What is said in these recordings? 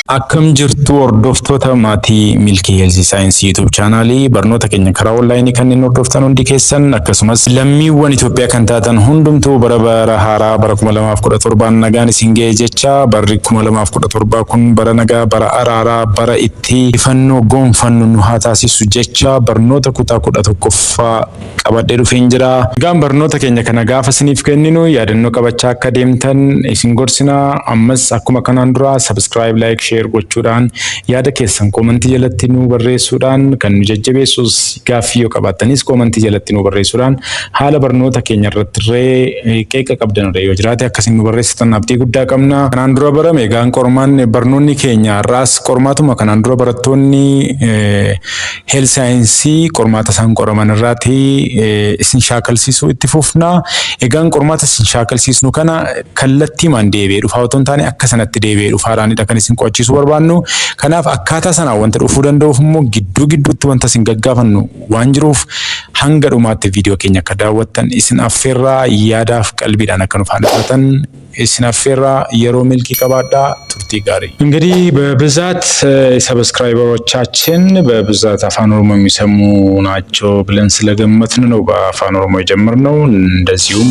Akkam jirtu, hordoftoota maatii Milkii Health Science YouTube channelii, barnoota keenya karaa onlineii kanneen hordoftan hundi keessan, akkasumas lammiiwwan Itoophiyaa kan taatan hundumtuu, bara bara haaraa bara 2017 nagaan isin ga'e jecha. Barri 2017 kun bara nagaa, bara araaraa, bara itti ifannoo gonfannu nu haa taasisu jecha barnoota kutaa 11ffaa qabadhee dhufeen jira. Egaan barnoota keenya kana gaafa isiniif kenninu yaadannoo qabachaa akka deemtan isin gorsina. Ammas akkuma kanaan dura subscribe, like, share gochuudhaan, yaada keessan commentii jalatti nu barreessuudhaan, kan nu jajjabeessus gaaffii yoo qabaattanis commentii jalatti nu barreessuudhaan, haala barnoota keenya irratti illee qeeqa qabdan yoo jiraate akkasiin nu barreessitan abdii guddaa qabna. Kanaan dura barame egaan qormaanni barnoonni keenya har'aas qormaatuma kanaan dura barattoonni health science qormaata isaan qoraman irraati isin shaakalsiisuu itti fufna. Egaan qormaata isin shaakalsiisnu kana kallattiimaan deebi'ee dhufaa otoo hin taane, akka sanatti deebi'ee dhufaadhaanidha kan isin qo'achiisuu barbaannu. Kanaaf akkaataa sanaan wanta dhufuu danda'uuf immoo gidduu gidduutti wanta isin gaggaafannu waan jiruuf, hanga dhumaatti viidiyoo keenya akka daawwattan isin affeerraa, yaadaaf qalbiidhaan akka nu faana taatan isin affeerraa. Yeroo milkii qabaadhaa, turtii gaarii። እንግዲህ በብዛት subscriber ኦቻችን በብዛት አፋን ኦሮሞ የሚሰሙ ናቸው ብለን ስለገመትን ነው በአፋን ኦሮሞ የጀመርነው። እንደዚሁም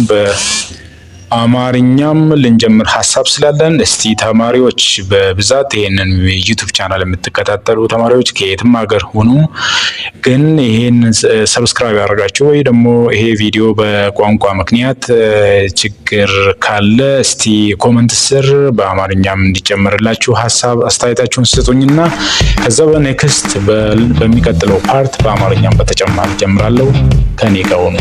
በአማርኛም ልንጀምር ሀሳብ ስላለን፣ እስቲ ተማሪዎች፣ በብዛት ይሄንን YouTube channel የምትከታተሉ ተማሪዎች ከየትም ሀገር ሁኑ፣ ግን ይሄን subscribe ያደርጋችሁ ወይ ደግሞ ይሄ ቪዲዮ በቋንቋ ምክንያት ችግር ካለ እስቲ comment ስር በአማርኛም እንዲጨመርላችሁ ሀሳብ አስተያየታችሁን ስጡኝና ከዛ በ next በሚቀጥለው part በአማርኛም በተጨማሪ ጀምራለሁ። ከኔ ጋር ሁኑ።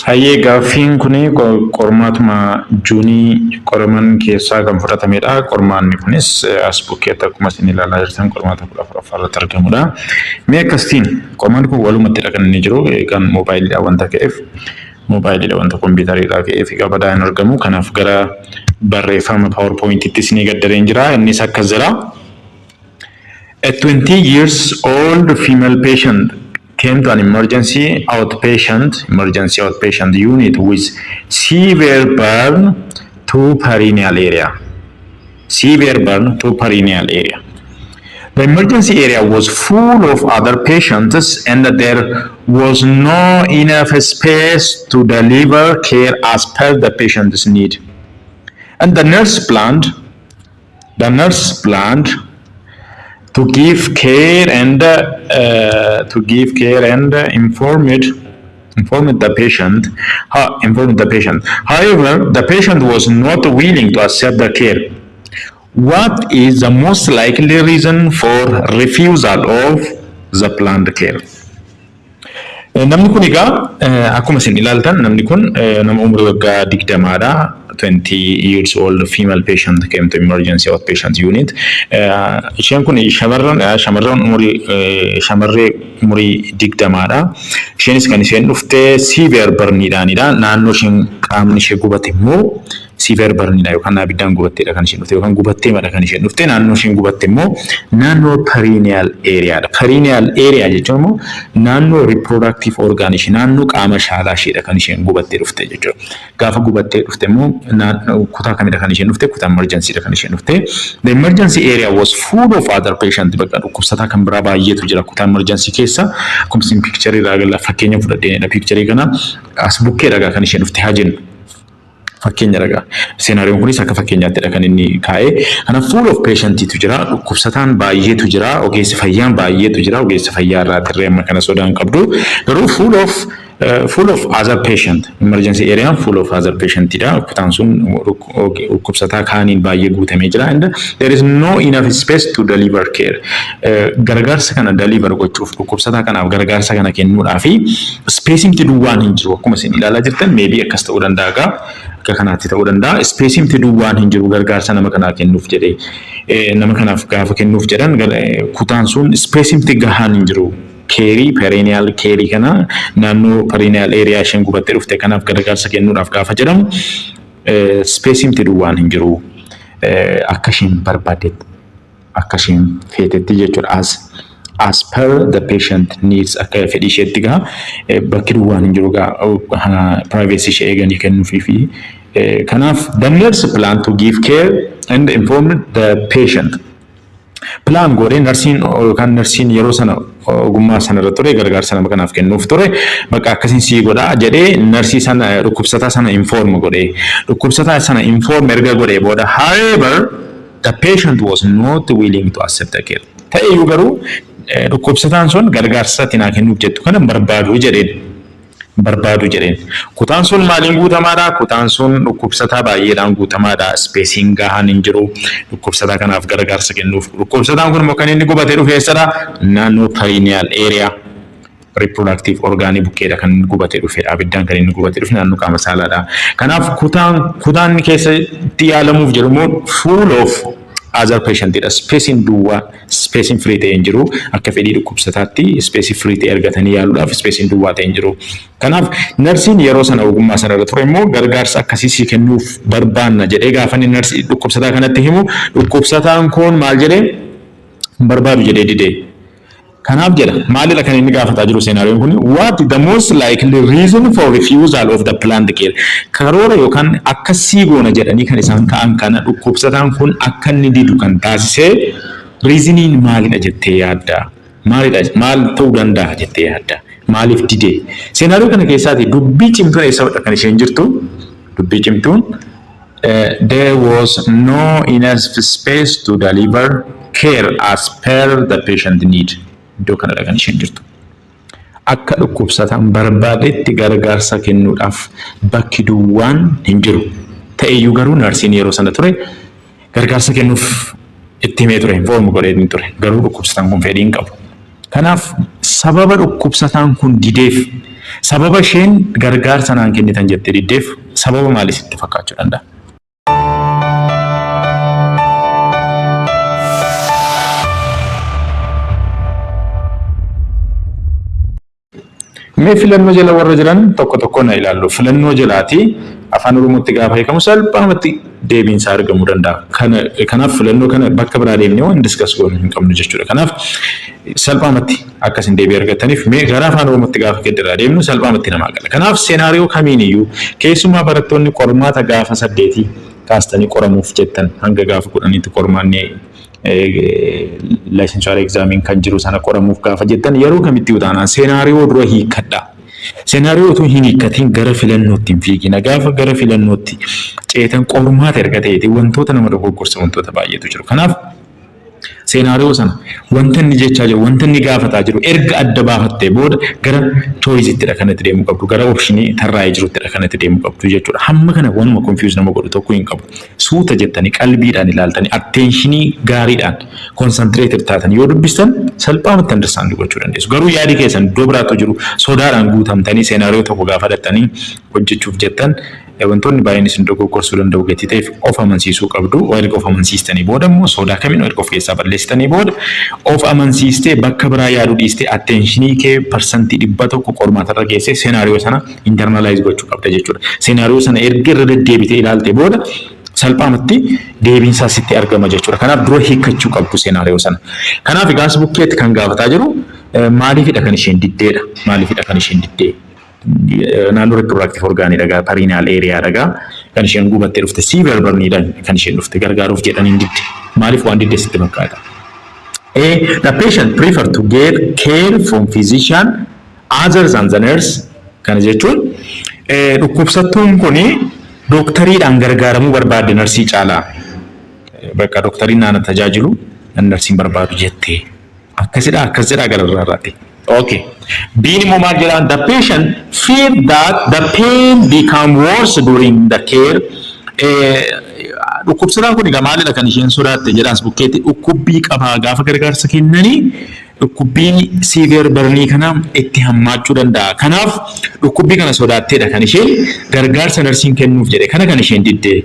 Hayyee, gaaffiin kun qormaatuma Juneii qoraman keessaa kan fudhatamedha. Qormaanni kunis as bukkeetti akkuma isin ilaalaa jirtan qormaata 14ffaa irratti argamudha. Mee akkasitiin qormaanni kun walumattidha kan inni jiru, kan moobaayiliidhaan wanta ka'eef, moobaayiliidha wanta kompiitariidhaa ka'eef egaa badaa hin argamu. Kanaaf gara barreeffama PowerPointiitti isinii gaddareen jira. Innis akkas jira. A 20 years old female patient came to an emergency outpatient unit with severe burn to perineal area. Severe burn to perineal area. The emergency area was full of other patients and there was no enough space to deliver care as per the patient's need. And the nurse planned to give care and informed the patient. However, the patient was not willing to accept the care. What is the most likely reason for refusal of the planned care? Namni kun egaa akkuma isin ilaaltan, namni kun nama umurii waggaa 20dha. 20 years old female patient came to emergency outpatient unit. Isheen kun shamarran umurii shamarree umurii 20dha. Isheenis kan isheen dhufte severe burniidhaanidha. Naannoo isheen qaamni ishee gubate immoo severe burniidha, yookaan abiddaan gubatteedha kan isheen dhufte, yookaan gubattee madha kan isheen dhufte. Naannoo isheen gubatte immoo naannoo perineal areaadha. Perineal area jechuun immoo naannoo reproductive organ ishee, naannoo qaama shaalaa isheedha kan isheen gubattee dhufte jechuudha. Gaafa gubattee dhufte immoo kutaa kamidha kan isheen dhufte? Kutaa emergencydha kan isheen dhufte. The emergency area was full of other patient. Bakka dhukkubsataa kan biraa baay'eetu jira kutaa emergency keessa. Akkuma isin picture irraa agarra, fakkeenya fudhadheenidha picture kana, as bukkee dhagaa kan isheen dhufte haa jennu. Fakkeenya dhagaa. Scenarioon kunis akka fakkeenyaattidha kan inni kaa'e. Kanaaf full of patientiitu jira, dhukkubsataan baay'eetu jira, ogeessi fayyaan baay'eetu jira, ogeessa fayyaa irraa tirree amma kana sodaan qabdu. Garuu full of Full of other patient. Emergency area full of other patient dha. Kutaan sun dhukkubsataa kaaniin baay'ee guutamee jira. And there is no enough space to deliver care. Gargaarsa kana deliver gochuuf, dhukkubsataa kanaaf gargaarsa kana kennuudhaaf spaceimti duwwaan hin jiru. Akkuma isin ilaalaa jirtan, maybe akkas ta'uu danda'a gaa. Akka kanaatti ta'uu danda'a. Spaceimti duwwaan hin jiru gargaarsa nama kanaa kennuuf jedhee. Nama kanaaf gaafa kennuuf jedhan kutaan sun spaceimti gahaan hin jiru. Careii perineal careii kana, naannoo perineal area isheen gubattee dhufte kanaaf gargaarsa kennuudhaaf gaafa jedhamu spaceimti duwwaan hin jiru. Akka isheen barbaaddetti, akka isheen feetetti jechuudha. As per the patient needs, akka fedhii isheetti gaa bakki duwwaan hin jiru gaa privacy ishee eeganii kennuufii fi kanaaf the nurse plan to give care and inform the patient. Plan godhee narsiin yookaan narsiin yeroo sana ogummaa sana irra ture gargaarsa nama kanaaf kennuuf ture, bakka akkasiin sii godhaa jedhee narsii sana, dhukkubsataa sana inform godhee, dhukkubsataa sana inform erga godhee booda, however, the patient was not willing to accept the care. Ta'eyyuu garuu dhukkubsataan sun gargaarsa ati naa kennuuf jettu kana barbaadu jedheen. Barbaadu jedheen. Kutaan sun maaliin guutamaadha? Kutaan sun dhukkubsataa baay'eedhaan guutamaadha. Spaceiin gahaan hin jiru. Dhukkubsataa kanaaf gargaarsa kennuuf. Dhukkubsataan kun immoo kan inni gubatee dhufe eessadha? Naannoo perineal area. Reproductive organii bukkeedha kan inni gubatee dhufedha. Abiddaan kan inni gubatee dhufe naannoo qaama saalaadha. Kanaaf kutaan keessatti yaalamuuf jedhu immoo full of other patientidha. Spaceiin duwwaa, spaceiin free ta'e hin jiru. Akka fedhii dhukkubsataatti spaceii free ta'e argatanii yaaluudhaaf spaceiin duwwaa ta'e hin jiru. Kanaaf narsiin yeroo sana ogummaa sana irra ture immoo gargaarsa akkasii sii kennuuf barbaanna jedhee gaafa inni narsii dhukkubsataa kanatti himu, dhukkubsataan kun maal jedhee? Barbaadu jedhee didee. Kanaaf jedha, maalidha kan inni gaafataa jiru scenarioon kun? What the most likely reason for refusal of the planned care? Karoora yookaan akkasii goona jedhanii kan isaan ka'an kana dhukkubsataan kun akka inni didu kan taasisee reasoniin maalidha jettee yaadda? Maalidha, maal ta'uu danda'a jettee yaadda? Maaliif didee? Scenario kana keessaati dubbii cimtuun eessadha kan isheen jirtu? Dubbii cimtuun there was no enough space to deliver care as per the patient need. Iddoo kanadha kan isheen jirtu. Akka dhukkubsataan barbaadetti gargaarsa kennuudhaaf bakki duwwaan hin jiru. Ta'eyyuu garuu narsiin yeroo sana ture gargaarsa kennuuf itti himee ture, inform godhee ture. Garuu dhukkubsataan kun fedhii hin qabu. Kanaaf sababa dhukkubsataan kun dideef, sababa isheen gargaarsa naan kennitan jettee diddeef, sababa maalii sitti fakkaachuu danda'a? Mee filannoo jala warra jiran tokko tokko na ilaallu. Filannoo jalaati afaan Oromootti gaafa hiikamu salphaamatti deebiinsaa argamuu danda'a. Kanaaf filannoo kana bakka biraa deemnee waan discuss goonu hin qabnu jechuudha. Kanaaf salphaamatti akkasin deebii argataniif mee gara afaan Oromootti gaafa geddaraa deemnu salphaamatti namaa gala. Kanaaf scenario kamiin iyyuu, keessumaa barattoonni qormaata gaafa 8 kaastanii qoramuuf jettan, hanga gaafa 10tti qormaanni licensure examiin kan jiru sana qoramuuf gaafa jettan, yeroo kamitti utaanaan scenario dura hiikkadha. Scenario utuu hin hiikkatiin gara filannootti hin fiigina. Gaafa gara filannootti ceetan qormaata erga ta'eeti wantoota nama dogoggorsa wantoota baay'eetu jiru. Kanaaf scenario sana, wanta inni jechaa jiru, wanta inni gaafataa jiru erga adda baafattee booda gara choiceittidha kan itti deemuu qabdu, gara optionii tarraa'ee jiruttidha kan itti deemuu qabdu jechuudha. Hamma kana wanuma confuse nama godhu tokko hin qabu. Suuta jettanii qalbiidhaan ilaaltanii, attentionii gaariidhaan concentrated taatan yoo dubbistan salphaamatti understand gochuu dandeessu. Garuu yaadi keessan iddoo biraatu jiru, sodaadhaan guutamtanii scenario tokko gaafa dhattanii hojjechuuf jettan wantoonni baay'een isin dogoggorsuuf danda'u gatii ta'eef of amansiisuu qabdu. Erga of amansiistanii booda immoo sodaa kamiin erga of keessaa balleessitanii booda of amansiistee bakka biraa yaaduu dhiistee attentionii kee 100% qormaatarra geessee scenario sana internalize gochuu qabda jechuudha. Scenario sana erga irra deddeebitee ilaalte booda salphaamatti deebiinsaa sitti argama jechuudha. Kanaaf dura hiikkachuu qabdu scenario sana. Kanaaf egaa as bukkeetti kan gaafataa jiru maaliifidha kan isheen diddeedha? Maaliifidha kan isheen diddee? Naannoo reproductive organii dhagaa, perineal area dhagaa kan isheen gubattee dhufte, severe burniidhaan kan isheen dhufte, gargaaruuf jedhaniin didde. Maaliif waan didde sitti fakkaata? A. The patient prefer to get care from physician other than the nurse. Kana jechuun dhukkubsattuun kuni dooktariidhaan gargaaramuu barbaadde narsii caalaa. Bakka dooktariin naana tajaajilu, narsiin barbaadu jettee. Akkasidha, akkas jedhaa gararraa irraati. Okay. Biin immoo maal jedhaan? The patient feel that the pain become worse during the care. Dhukkubsataan kun egaa maalidha kan isheen sodaatte jedhaas bukkeetti dhukkubbii qabaa gaafa gargaarsa kennanii dhukkubbiin severe burnii kana itti hammaachuu danda'a. Kanaaf dhukkubbii kana sodaatteedha kan isheen gargaarsa narsiin kennuuf jedhe kana kan isheen diddee.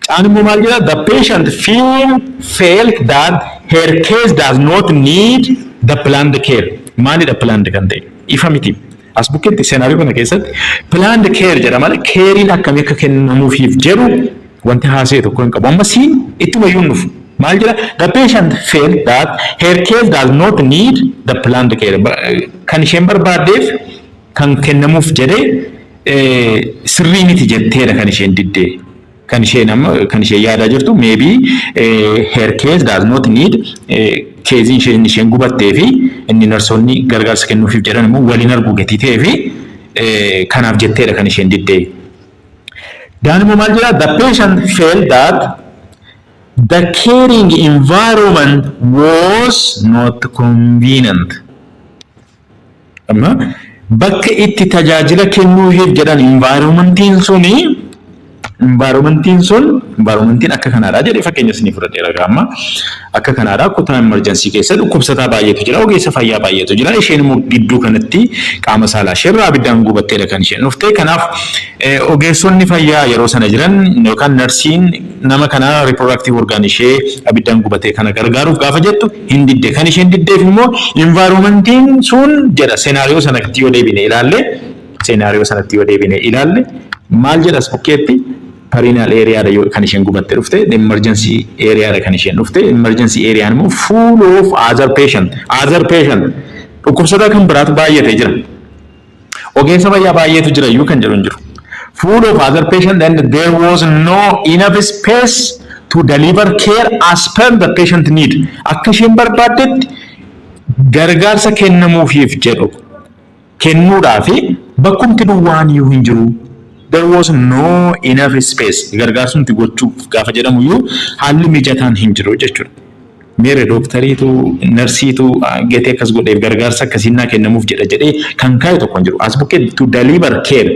Caan immoo maal jedha? The patient felt that her case does not need the planned care. Maalidha planned kan ta'e? Ifa miti. As bukkeetti scenario kana keessatti planned care jedha malee careiin akkamii akka kennamuufiif jedhu wanti haasa'e tokko hin qabu. Amma siin ittuma iyyuu hin dhufu. Maal jedha? The patient felt that her case does not need the planned care. Kan isheen barbaaddeef kan kennamuuf jedhee sirrii miti jetteedha kan isheen diddee. Kan isheen amma kan isheen yaadaa jirtu maybe her case does not need, caseiin isheen gubattee fi inni narsoonni gargaarsa kennuufiif jedhan immoo waliin argu gatii ta'ee fi kanaaf jetteedha kan isheen diddee. Daan immoo maal jedhaa? The patient felt that the caring environment was not convenient. Amma bakka itti tajaajila kennuufiif jedhan environmentiin sun environmentiin akka kanaadha jedhee fakkeenya isinii fudhadheera. Amma akka kanaadha, kutaa emergency keessa dhukkubsataa baay'eetu jira, ogeessa fayyaa baay'eetu jira. Isheen immoo gidduu kanatti qaama saalaa isheerraa abiddaan gubatteedha kan isheen dhufte. Kanaaf ogeessonni fayyaa yeroo sana jiran yookaan narsiin nama kana reproductive organ ishee abiddaan gubatee kana gargaaruuf gaafa jettu hin didde. Kan isheen diddeef immoo environmentiin sun jedha. Scenario sanatti yoo deebine ilaalle maal jedhas bukkeetti? Perineal areaadha kan isheen gubatte dhufte, emergency areaadha kan isheen dhufte. Emergency areaan immoo full of other patient, dhukkubsataa kan biraatu baay'atee jira. Ogeessa fayyaa baay'eetu jira iyyuu kan jedhu hin jiru. Full of other patient and there was no enough space to deliver care as per the patient need. Akka isheen barbaaddetti gargaarsa kennamuufiif jedhu kennuudhaafi bakkumti duwwaan iyyuu hin jiru. There was no enough space. Gargaarsumti gochuuf gaafa jedhamu iyyuu haalli mijataan hin jiru jechuudha. Meere dooktariitu narsiitu gatee akkas godheef gargaarsa akkasii naa kennamuuf jedha jedhee kan kaa'e tokko hin jiru. As bukkee to deliver care,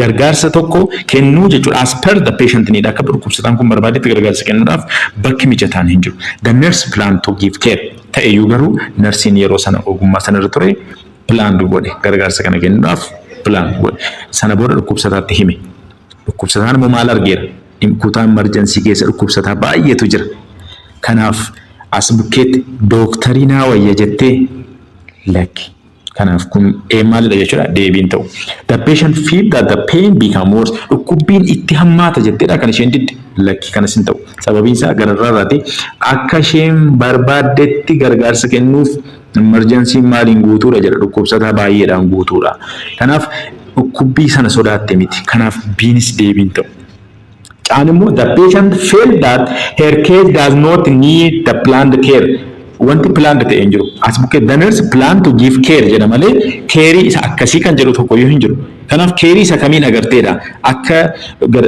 gargaarsa tokko kennuu jechuudha. As per the patient need, akka dhukkubsataan kun barbaadetti gargaarsa kennuudhaaf bakki mijataan hin jiru. The nurse plan to give care ta'eyyuu garuu narsiin yeroo sana ogummaa sanarra ture plan godhe, gargaarsa kana kennuudhaaf plan godhe. Sana booda dhukkubsataatti hime. Dhukkubsataan immoo maal argeera? Kutaa emergency keessa dhukkubsataa baay'eetu jira. Kanaaf as bukkeetti dooktarii naa wayya jettee lakki. Kanaaf kun maalidha jechuudha? Deebiin ta'u. The patient feel that the pain become worse. Dhukkubbiin itti hammaata jetteedha kan isheen didde. Lakki, kanas hin ta'u. Sababiin isaa gararraa irraati akka isheen barbaaddetti gargaarsa kennuuf emergencyn maaliin guutuudha jedha? Dhukkubsataa baay'eedhaan guutuudha. Kanaaf dhukkubbii sana sodaatte miti. Kanaaf biinis deebiin ta'u. Caan immoo the patient felt that her case does not need the planned care. Wanti planned ta'e hin jiru. As bukkee the nurse plan to give care jedha malee careii isa akkasii kan jedhu tokko iyyuu hin jiru. Kanaaf careii isa kamiin agarteedha? Akka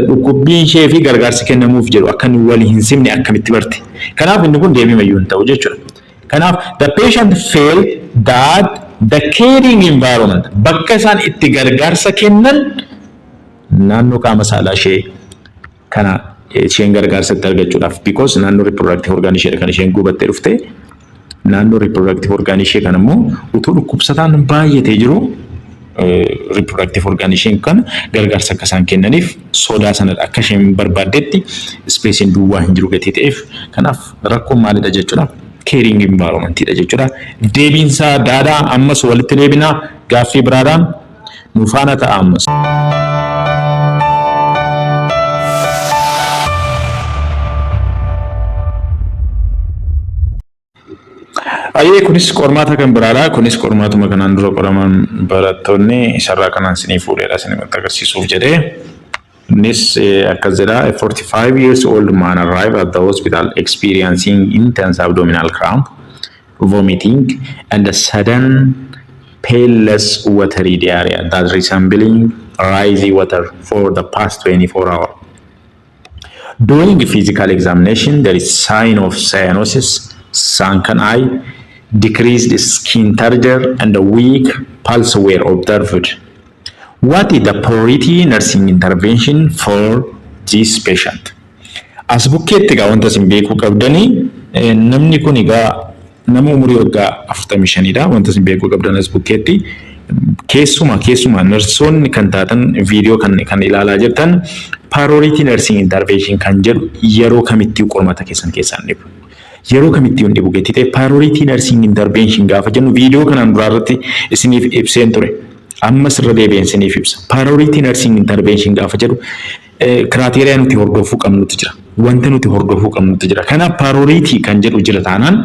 dhukkubbiin ishee fi gargaarsi kennamuuf jedhu akka inni walii hin simne akkamitti barte? Kanaaf inni kun deebii mayyuu hin ta'u jechuudha. Kanaaf the patient felt that the caring environment, bakka isaan itti gargaarsa kennan, naannoo qaama saalaa ishee kana isheen gargaarsa itti argachuudhaaf, because naannoo reproductive organ ishee kan isheen gubattee dhufte, naannoo reproductive organ ishee kan immoo utuu dhukkubsataan baay'atee jiru reproductive organ isheen kana gargaarsa akka isaan kennaniif sodaa sanadha. Akka isheen barbaaddetti spaceiin duwwaa hin jiru gatii ta'eef, kanaaf rakkoon maalidha jechuudha? Caring environmentidha jechuudha. Deebiinsaa daadhaa. Ammas walitti deebinaa gaaffii biraadhaan, nu faana ta'a ammas. Ayyee, kunis qormaata kan biraadha. Kunis qormaatuma kanaan dura qoraman barattoonni isarraa kanaan sinii fuudheedha isinitti agarsiisuuf jedhee. Innis akkas jedha: a 45 years old man arrived at the hospital experiencing intense abdominal cramp, vomiting and a sudden painless watery diarrhea that resembling ricey water for the past 24 hours. During physical examination, there is sign of cyanosis, sunken eye, Decreased skin turgor and a weak pulse were observed. What is the priority nursing intervention for this patient? As bukkeetti egaa wanta isin beekuu qabdanii, namni kun egaa nama umurii waggaa 45dha. Wanta isin beekuu qabdan as bukkeetti, keessumaa narsoonni kan taatan, viidiyoo kan ilaalaa jirtan, priority nursing intervention kan jedhu yeroo kamittii qormaata keessan keessaan dhibu. Yeroo kamittii hin dhibu gatii ta'e, priority nursing intervention gaafa jennu, viidiyoo kanaan duraa irratti isiniif ibseen ture. Ammas irra deebi'een isiniif ibsa. Priority nursing intervention gaafa jedhu criteria nuti hordofuu qabnutu jira. Wanta nuti hordofuu qabnutu jira. Kanaaf priority kan jedhu jira taanaan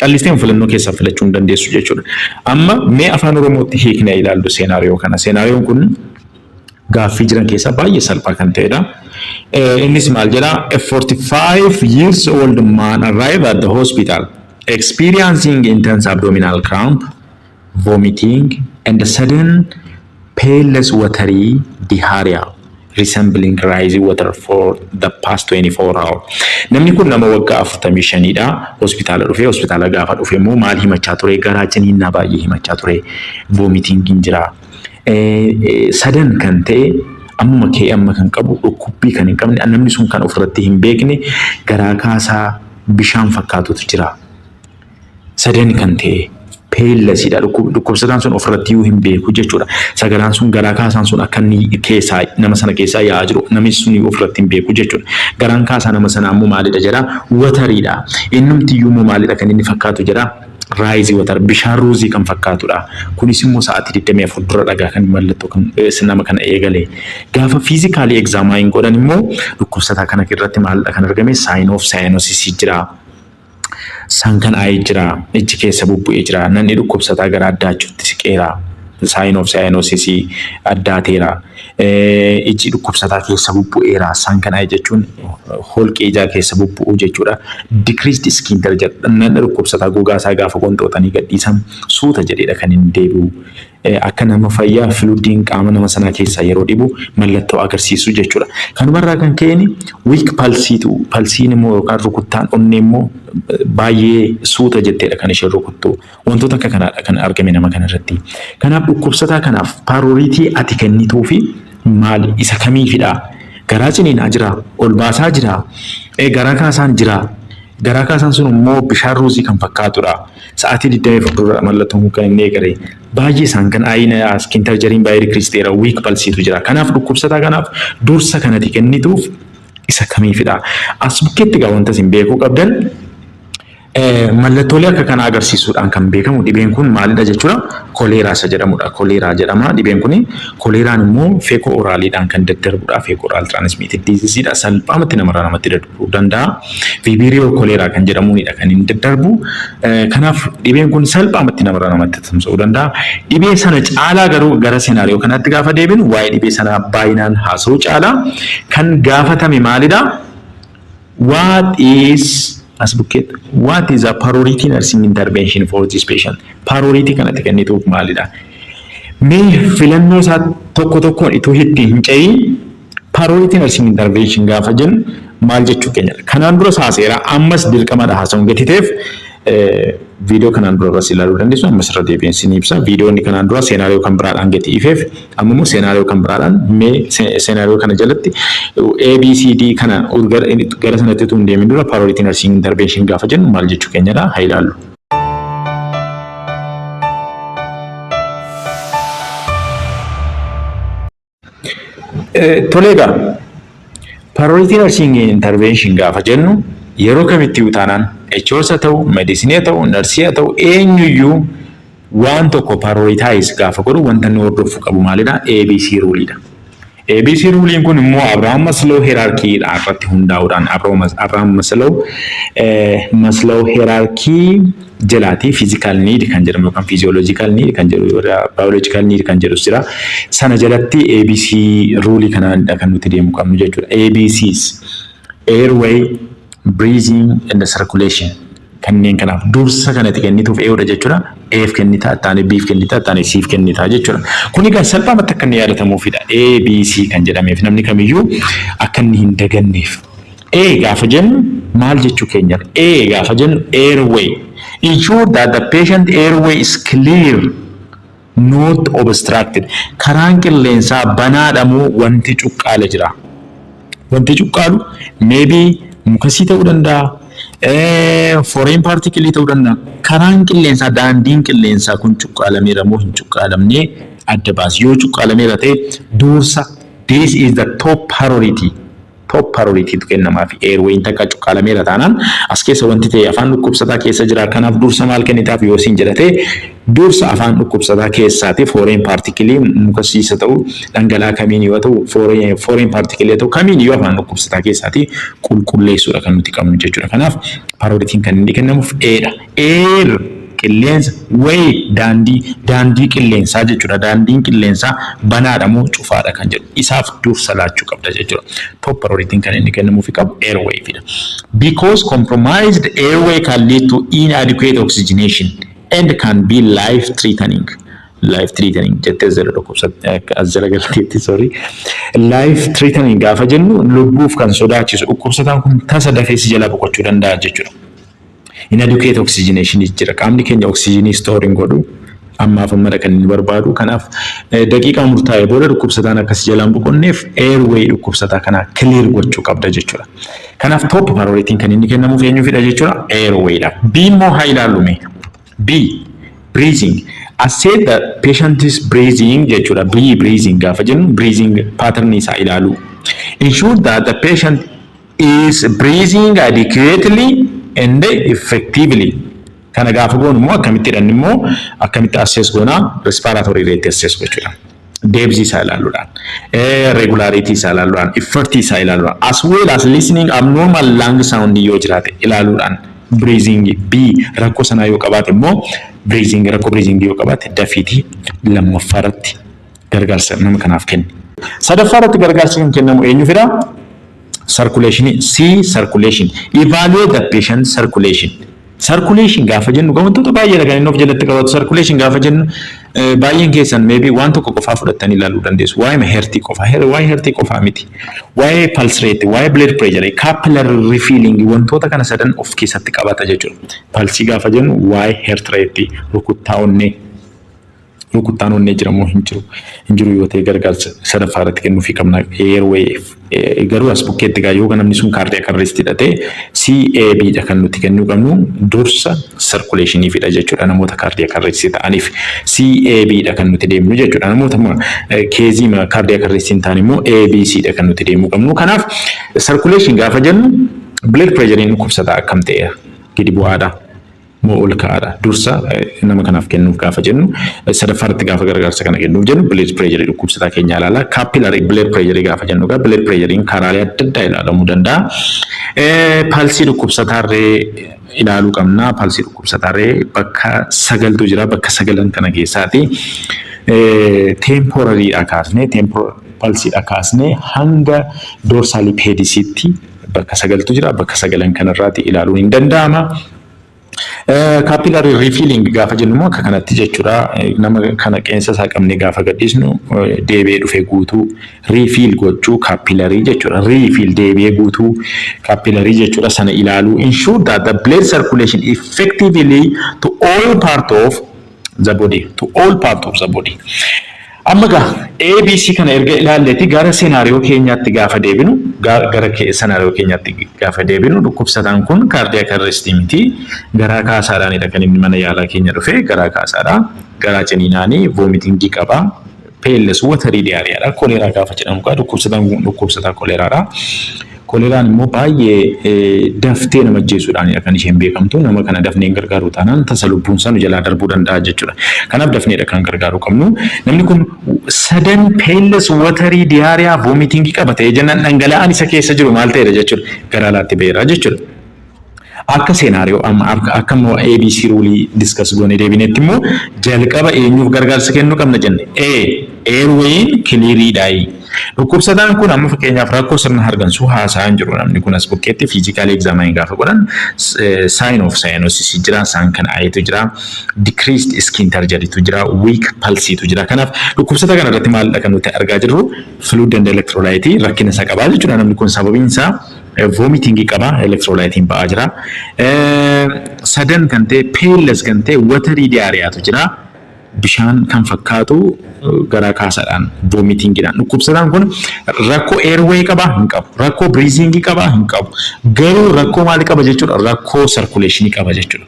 callistee filannoo keessaa filachuu hin dandeessu jechuudha. Amma mee afaan Oromootti hiiknee ilaallu scenario kana. Scenarioon kun gaaffii jiran keessaa baay'ee salphaa kan ta'edha. Innis maal jedhaa? A 45 years old man arrived at the hospital experiencing intense abdominal cramp, vomiting and a sudden painless watery diarrhea resembling rising water for the past 24 hours. Namni kun nama waggaa 45dha. Hospitaala dhufe. Hospitaala gaafa dhufe immoo maal himachaa ture? Garaa ciniinnaa baay'ee himachaa ture. Vomitingiin jira. Sudden kan ta'e, ammuma kee amma kan qabu, dhukkubbii kan hin qabne, namni sun kan ofirratti hin beekne garaa kaasaa bishaan fakkaatutu jira. Sudden kan ta'e, painlessiidha. Dhukkubsataan sun ofirratti iyyuu hin beeku jechuudha. Sagalaan sun, garaa kaasaan sun akka inni keessaa nama sana keessaa yaa'aa jiru namni sun ofirratti hin beeku jechuudha. Garaan kaasaa nama sanaa immoo maalidha jedhaa? Wateriidha. Innumti iyyuu immoo maalidha kan inni fakkaatu jedhaa? Rice water, bishaan ruuzii kan fakkaatudha. Kunis immoo sa'aatii 24 dura dhagaa kan mallattoo kan nama kana eegale. Gaafa physically examine godhan immoo dhukkubsataa kana irratti maalidha kan argame? Sign of cyanosis jira. Sunken eye jira. Ijji keessa bubbu'ee jira. Namni dhukkubsataa gara addaachuutti siqeera. Sign of cyanosis addaateera. Ijji dhukkubsataa keessa bubbu'eera. Sunken eye jechuun holqee ijaa keessa bubbu'uu jechuudha. Decreased skin turgor, namni dhukkubsataa gogaa isaa gaafa qonxootanii gadhiisan suuta jedheedha kan inni deebi'u. Akka nama fayyaa fluidiin qaama nama sanaa keessaa yeroo dhibu mallattoo agarsiisu jechuudha. Kanumarraa kan ka'een weak pulseiitu, pulseiin immoo yookaan rukuttaan onnee immoo baay'ee suuta jetteedha kan isheen rukuttu. Wantoota akka kanaadha kan argame nama kanarratti. Kanaaf dhukkubsataa kanaaf priority ati kennituu fi maali, isa kamiifidha? Garaa ciniinaa jira, ol baasaa jira, garaa kaasaan jira. Garaa kaasaan sun immoo bishaan ruuzii kan fakkaatudha. Sa'aatii 24 dura mallattoon kun kan inni eegale. Baay'ee isaan kan ayina skin turgoriin baay'ee decrease ta'eera, weak pulseiitu jira. Kanaaf dhukkubsataa kanaaf dursa kanati kennituuf isa kamiifidha? As bukkeetti egaa wanta isin beekuu qabdan, mallattoolee akka kana agarsiisuudhaan kan beekamu dhibeen kun maalidha jechuudha? Koleeraa isa jedhamudha. Koleeraa jedhama dhibeen kuni. Koleeraan immoo feco oraliidhaan kan daddarbudha. Feco oral transmitted diseaseidha. Salphaamatti namarraa namatti daddarbuu danda'a. Vibrio cholerae kan jedhamuunidha kan inni daddarbu. Kanaaf dhibeen kun salphaamatti namarraa namatti tamsa'uu danda'a. Dhibee sana caalaa garuu gara scenario kanaatti gaafa deebinu, waa'ee dhibee sanaa baay'inaan haasa'uu caalaa kan gaafatame maalidha? What is, as bukkeetti, what is a priority nursing intervention for this patient? Priority kanatti kennituuf maalidha? Mee filannoo isaa tokko tokkoon itoo itti hin ce'iin, priority nursing intervention gaafa jennu maal jechuu keenyadha? Kanaan dura haaseera, ammas dirqamadha haasa'uun gati ta'eef, viidiyoo kanaan dura irras ilaaluu dandeessu, ammas irra deebi'een sin ibsa. Viidiyoonni kanaan dura scenario kan biraadhaan gati ifeef, amma immoo scenario kan biraadhaan, mee scenario kana jalatti ABCD kana gara sanatti utuu hin deemin dura priority nursing intervention gaafa jennu maal jechuu keenyadha haa ilaallu. Tolee egaa, priority nursing intervention gaafa jennu, yeroo kamitti taanaan HOs haa ta'u, medicine haa ta'u, nursii haa ta'u, eenyuyyuu waan tokko prioritize gaafa godhu wanta inni hordofuu qabu maalidha? ABC ruleiidha. ABC ruleiin kun immoo Abraham Maslow hierarchy irratti hundaa'uudhaan, Abraham Maslow hierarchy jalaatii physical need kan jedhamu yookaan physiological need kan jedhu, biological need kan jedhus jira. Sana jalatti ABC ruleii kanaanidha kan nuti deemuu qabnu jechuudha. ABCs, airway, breathing and circulation, kanneen kanaaf dursa kanatti kennituuf ee'uudha jechuudha. A'f kennitaa, ittaanee B'f kennitaa, ittaanee C'f kennitaa jechuudha. Kun egaa salphaamatti akka inni yaadatamuufidha. A, B, C kan jedhameef namni kamiyyuu akka inni hin daganneef. A gaafa jennu maal jechuu keenyadha? A gaafa jennu airway. Ensure that the patient airway is clear, not obstructed. Karaan qilleensaa banaadha moo wanti cuqqaale jira? Wanti cuqqaalu maybe mucusii ta'uu danda'a, foreign particle ta'uu danda'a. Karaan qilleensaa, daandiin qilleensaa kun cuqqaalameera moo hin cuqqaalamne adda baasi. Yoo cuqqaalameera ta'e dursa, this is the top priority. Top priority tu kennamaaf. Airwayin takka cuqqaalameera taanaan, as keessa wanti ta'e afaan dhukkubsataa keessa jira. Kanaaf dursa maal kennitaaf yoo siin jedhate, dursa afaan dhukkubsataa keessaati foreign particle, mucusiisa ta'u, dhangala'aa kamiin yoo ta'u, foreign particle ta'u, kamiin yoo afaan dhukkubsataa keessaati qulqulleessuudha kan nuti qabnu jechuudha. Kanaaf priorityn kan inni kennamuuf A dha. Air, qilleensa, way, daandii, daandii qilleensaa jechuudha. Daandiin qilleensaa banaadha moo cufaadha kan jedhu isaaf dursa laachuu qabda jechuudha. Top priorityn kan inni kennamuufi qabu airway fida. Because compromised airway can lead to inadequate oxygenation and can be life threatening. Life threatening jettee jala dhukkubsatte as jala galteetti, sorry. Life threatening gaafa jennu lubbuuf kan sodaachisu, dhukkubsataan kun tasa dafee si jalaa boqochuu danda'a jechuudha. Inadequate oxygenation jira. Qaamni keenya oxygenii store hin godhu. Ammaaf ammadha kan inni barbaadu. Kanaaf daqiiqaa murtaa'e booda dhukkubsataan akkas jalaan boqonneef airway dhukkubsataa kanaa clear gochuu qabda jechuudha. Kanaaf top priorityn kan inni kennamuuf eenyuufidha jechuudha? Airwayidha. B immoo haa ilaallume. B, breathing. Assess the patient is breathing jechuudha. B, breathing gaafa jennu breathing pattern isaa ilaaluu. Ensure that the patient is breathing adequately and effectively. Kana gaafa goonu immoo akkamitti jedhan immoo, akkamitti assess goonaa? Respiratory rate assess gochuudha. Depth isaa ilaaluudhaan, regularity isaa ilaaluudhaan, effort isaa ilaaluudhaan, as well as listening abnormal lung sound yoo jiraate ilaaluudhaan, breathing B rakkoo sanaa yoo qabaate immoo, breathing, rakkoo breathing yoo qabaate, dafiitii lammaffaa irratti gargaarsa nama kanaaf kenni. Sadaffaa irratti gargaarsi kan kennamu eenyuufidha? Circulation, C, circulation. Evaluate the patient circulation. Circulation gaafa jennu wantoota baay'eedha kan inni of jalatti qabatu. Circulation gaafa jennu baay'een keessan maybe waan tokko qofaa fudhattanii ilaaluu dandeessu. Waa'ee heartii qofaa, waa'ee heartii qofaa miti. Waa'ee pulse rate, waa'ee blood pressure, capillary refilling, wantoota kana sadan of keessatti qabata jechuudha. Pulse gaafa jennu waa'ee heart rate, rukuttaa onnee, rukuttaan onnee jira moo hin jiru? Hin jiru yoo ta'e gargaarsa sadaffaa irratti kennuufii qabna. Airway garuu as bukkeetti gaa yoo namni sun cardiac arrest hidhatee, CAB dha kan nuti kennuu qabnu, dursa circulation fidha jechuudha. Namoota cardiac arrest ta'aniif CAB dha kan nuti deemnu jechuudha. Namoota caseii cardiac arrest hin taane immoo ABC dha kan nuti deemuu qabnu. Kanaaf circulation gaafa jennu blood pressure dhukkubsataa akkam ta'eera? Gadi bu'aadha moo ol ka'aadha? Dursa nama kanaaf kennuuf gaafa jennu, sadaffaarratti gaafa gargaarsa kana kennuuf jennu, blood pressure dhukkubsataa keenya ilaala. Capillary blood pressure gaafa jennu egaa blood pressure karaalee adda addaa ilaalamuu danda'a. Pulseii dhukkubsataarree ilaaluu qabna. Pulseii dhukkubsataarree bakka sagaltu jira. Bakka sagalan kana keessaati temporaliidha kaasnee, pulseiidha kaasnee hanga dorsalii pedisiitti bakka sagaltu jira. Bakka sagalan kanarraati ilaaluun hin danda'ama. Capillary refilling gaafa jennu immoo akka kanatti jechuudha. Nama kana qeensa isaa qabnee gaafa gadhiisnu deebi'ee dhufee guutuu, refill gochuu capillary jechuudha. Refill, deebi'ee guutuu capillary jechuudha, sana ilaaluu. Ensure that the blood circulation effectively to all part of the body. To all part of the body. Amma gaa ABC kana erga ilaalleeti gara scenario keenyaatti gaafa deebinu, gara scenario keenyaatti gaafa deebinu, dhukkubsataan kun cardiac arrest miti, garaa kaasaadhaanidha kan inni mana yaalaa keenya dhufe. Garaa kaasaadha. Garaa ciniinaanii vomitingii qaba. Painless watery diarrheadha. Koleeraa gaafa jedhamu gaa dhukkubsataan kun dhukkubsataa koleeraadha. Koleeraan immoo baay'ee daftee nama ajjeesuudhaanidha kan isheen beekamtu. Nama kana dafnee hin gargaaru taanaan tasa lubbuun isaa nu jalaa darbuu danda'a jechuudha. Kanaaf dafneedha kan gargaaruu qabnu. Namni kun sudden painless watery diarrhea, vomitingii qaba ta'ee jennaan, dhangala'aan isa keessa jiru maal ta'edha jechuudha? Gara alaatti ba'eera jechuudha. Akka scenario amma akka immoo ABC ruleii discuss goonee deebinetti immoo jalqaba eenyuuf gargaarsa kennuu qabna jenne? A, airwayin cleariidhaayi. Dhukkubsataan kun amma fakkeenyaaf rakkoo sirna hargansuu haasa'aa hin jiru namni kun. As bukkeetti physical examine gaafa godhan sign of cyanosis jira, sunken eyetu jira, decreased skin turgoritu jira, weak pulsetu jira. Kanaaf dhukkubsataa kana irratti maalidha kan nuti argaa jirru? Fluid and electrolyte rakkina isa qabaa jechuudha namni kun, sababiin isaa Vomitingii qaba, electrolytiin ba'aa jira. Sudden kan ta'e, painless kan ta'e watery diarrheatu jira. Bishaan kan fakkaatu garaa kaasaadhaan, vomitingiidhaan. Dhukkubsataan kun rakkoo airway qaba? Hin qabu. Rakkoo breathingii qaba? Hin qabu. Garuu rakkoo maalii qaba jechuudha? Rakkoo circulationii qaba jechuudha.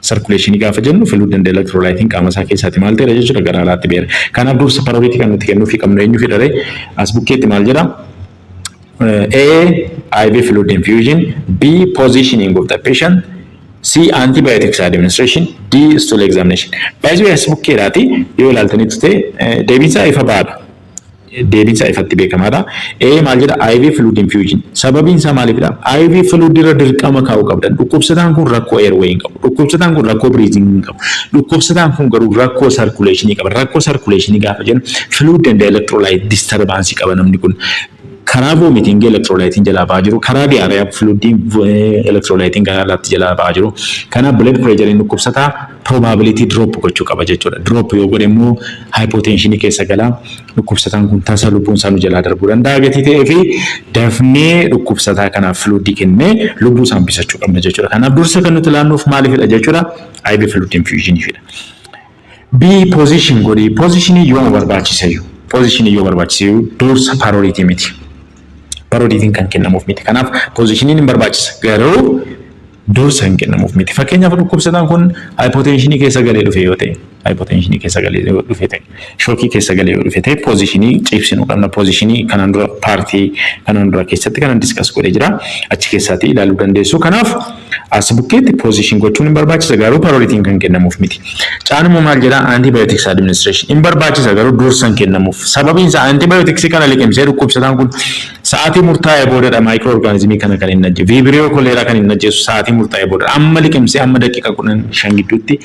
Circulationii gaafa jennu fluid and electrolytiin qaama isaa keessaati maal ta'eera jechuudha? Gara alaatti beera. Kanaaf dursa priority kan nuti kennuufii qabnu eenyu fidhare? As bukkeetti maal jedha? A. IV fluid infusion, B. Positioning of the patient, C. Antibiotics administration, D. Stool examination. By the way, as bukkeedhaati yoo ilaaltanitti ta'e deebiinsaa ifa ba'aadha. Deebiinsaa ifatti beekamaadha. A maal jedha? IV fluid infusion. Sababiin isaa maalifidha? IV fluid irra dirqama kaa'uu qabdan. Dhukkubsataan kun rakkoo airway hin qabu. Dhukkubsataan kun rakkoo breathing hin qabu. Dhukkubsataan kun garuu rakkoo circulation qaba. Rakkoo circulation gaafa jennu fluid and electrolyte disturbance qaba namni kun. Karaa vomitingii electrolytiin jalaa ba'aa jiru, karaa diarrhea fluidiin electrolytiin gara alaatti jalaa ba'aa jiru. Kanaaf blood pressure dhukkubsataa probability drop gochuu qaba jechuudha. Drop yoo godhe immoo hypotensionii keessa gala. Dhukkubsataan kun tasa lubbuun isaa nu jalaa darbuu danda'a gatii ta'ee fi dafnee dhukkubsataa kanaaf fluidii kennee lubbuu isaa hambisachuu qabna jechuudha. Kanaaf dursa kan nuti laannuuf maalifidha jechuudha? IV fluid infusionifidha. B, position godhi. Positionii yoo barbaachiseyyuu. Positionii yoo barbaachiseyyuu dursa priority miti. Priorityn kan kennamuuf miti. Kanaaf positioniin hin barbaachisa. Garuu dursa hin kennamuuf miti. Fakkeenyaaf, dhukkubsataan kun hypotensionii keessa galee dhufe yoo ta'e, hypotensionii keessa galee yoo dhufe ta'e, shockii keessa galee yoo dhufe ta'e, positionii ciibsinuu qabna. Positionii kanaan dura partii kanaan dura keessatti kanan discuss godhee jira. Achi keessaatti ilaaluu dandeessu. Kanaaf as bukkeetti position gochuun hin barbaachisa, garuu priorityn kan kennamuuf miti. Caan immoo maal jedhaa? Antibiotics administration hin barbaachisa, garuu dursa hin kennamuuf. Sababiin isaa antibiotics kana liqimsee dhukkubsataan kun sa'aatii murtaa'e boodadha microorganismii kana kan hin ajjeesu. Vibrio cholerae kan hin ajjeesu sa'aatii murtaa'e boodadha. Amma liqimsee amma daqiiqa 15 gidduutti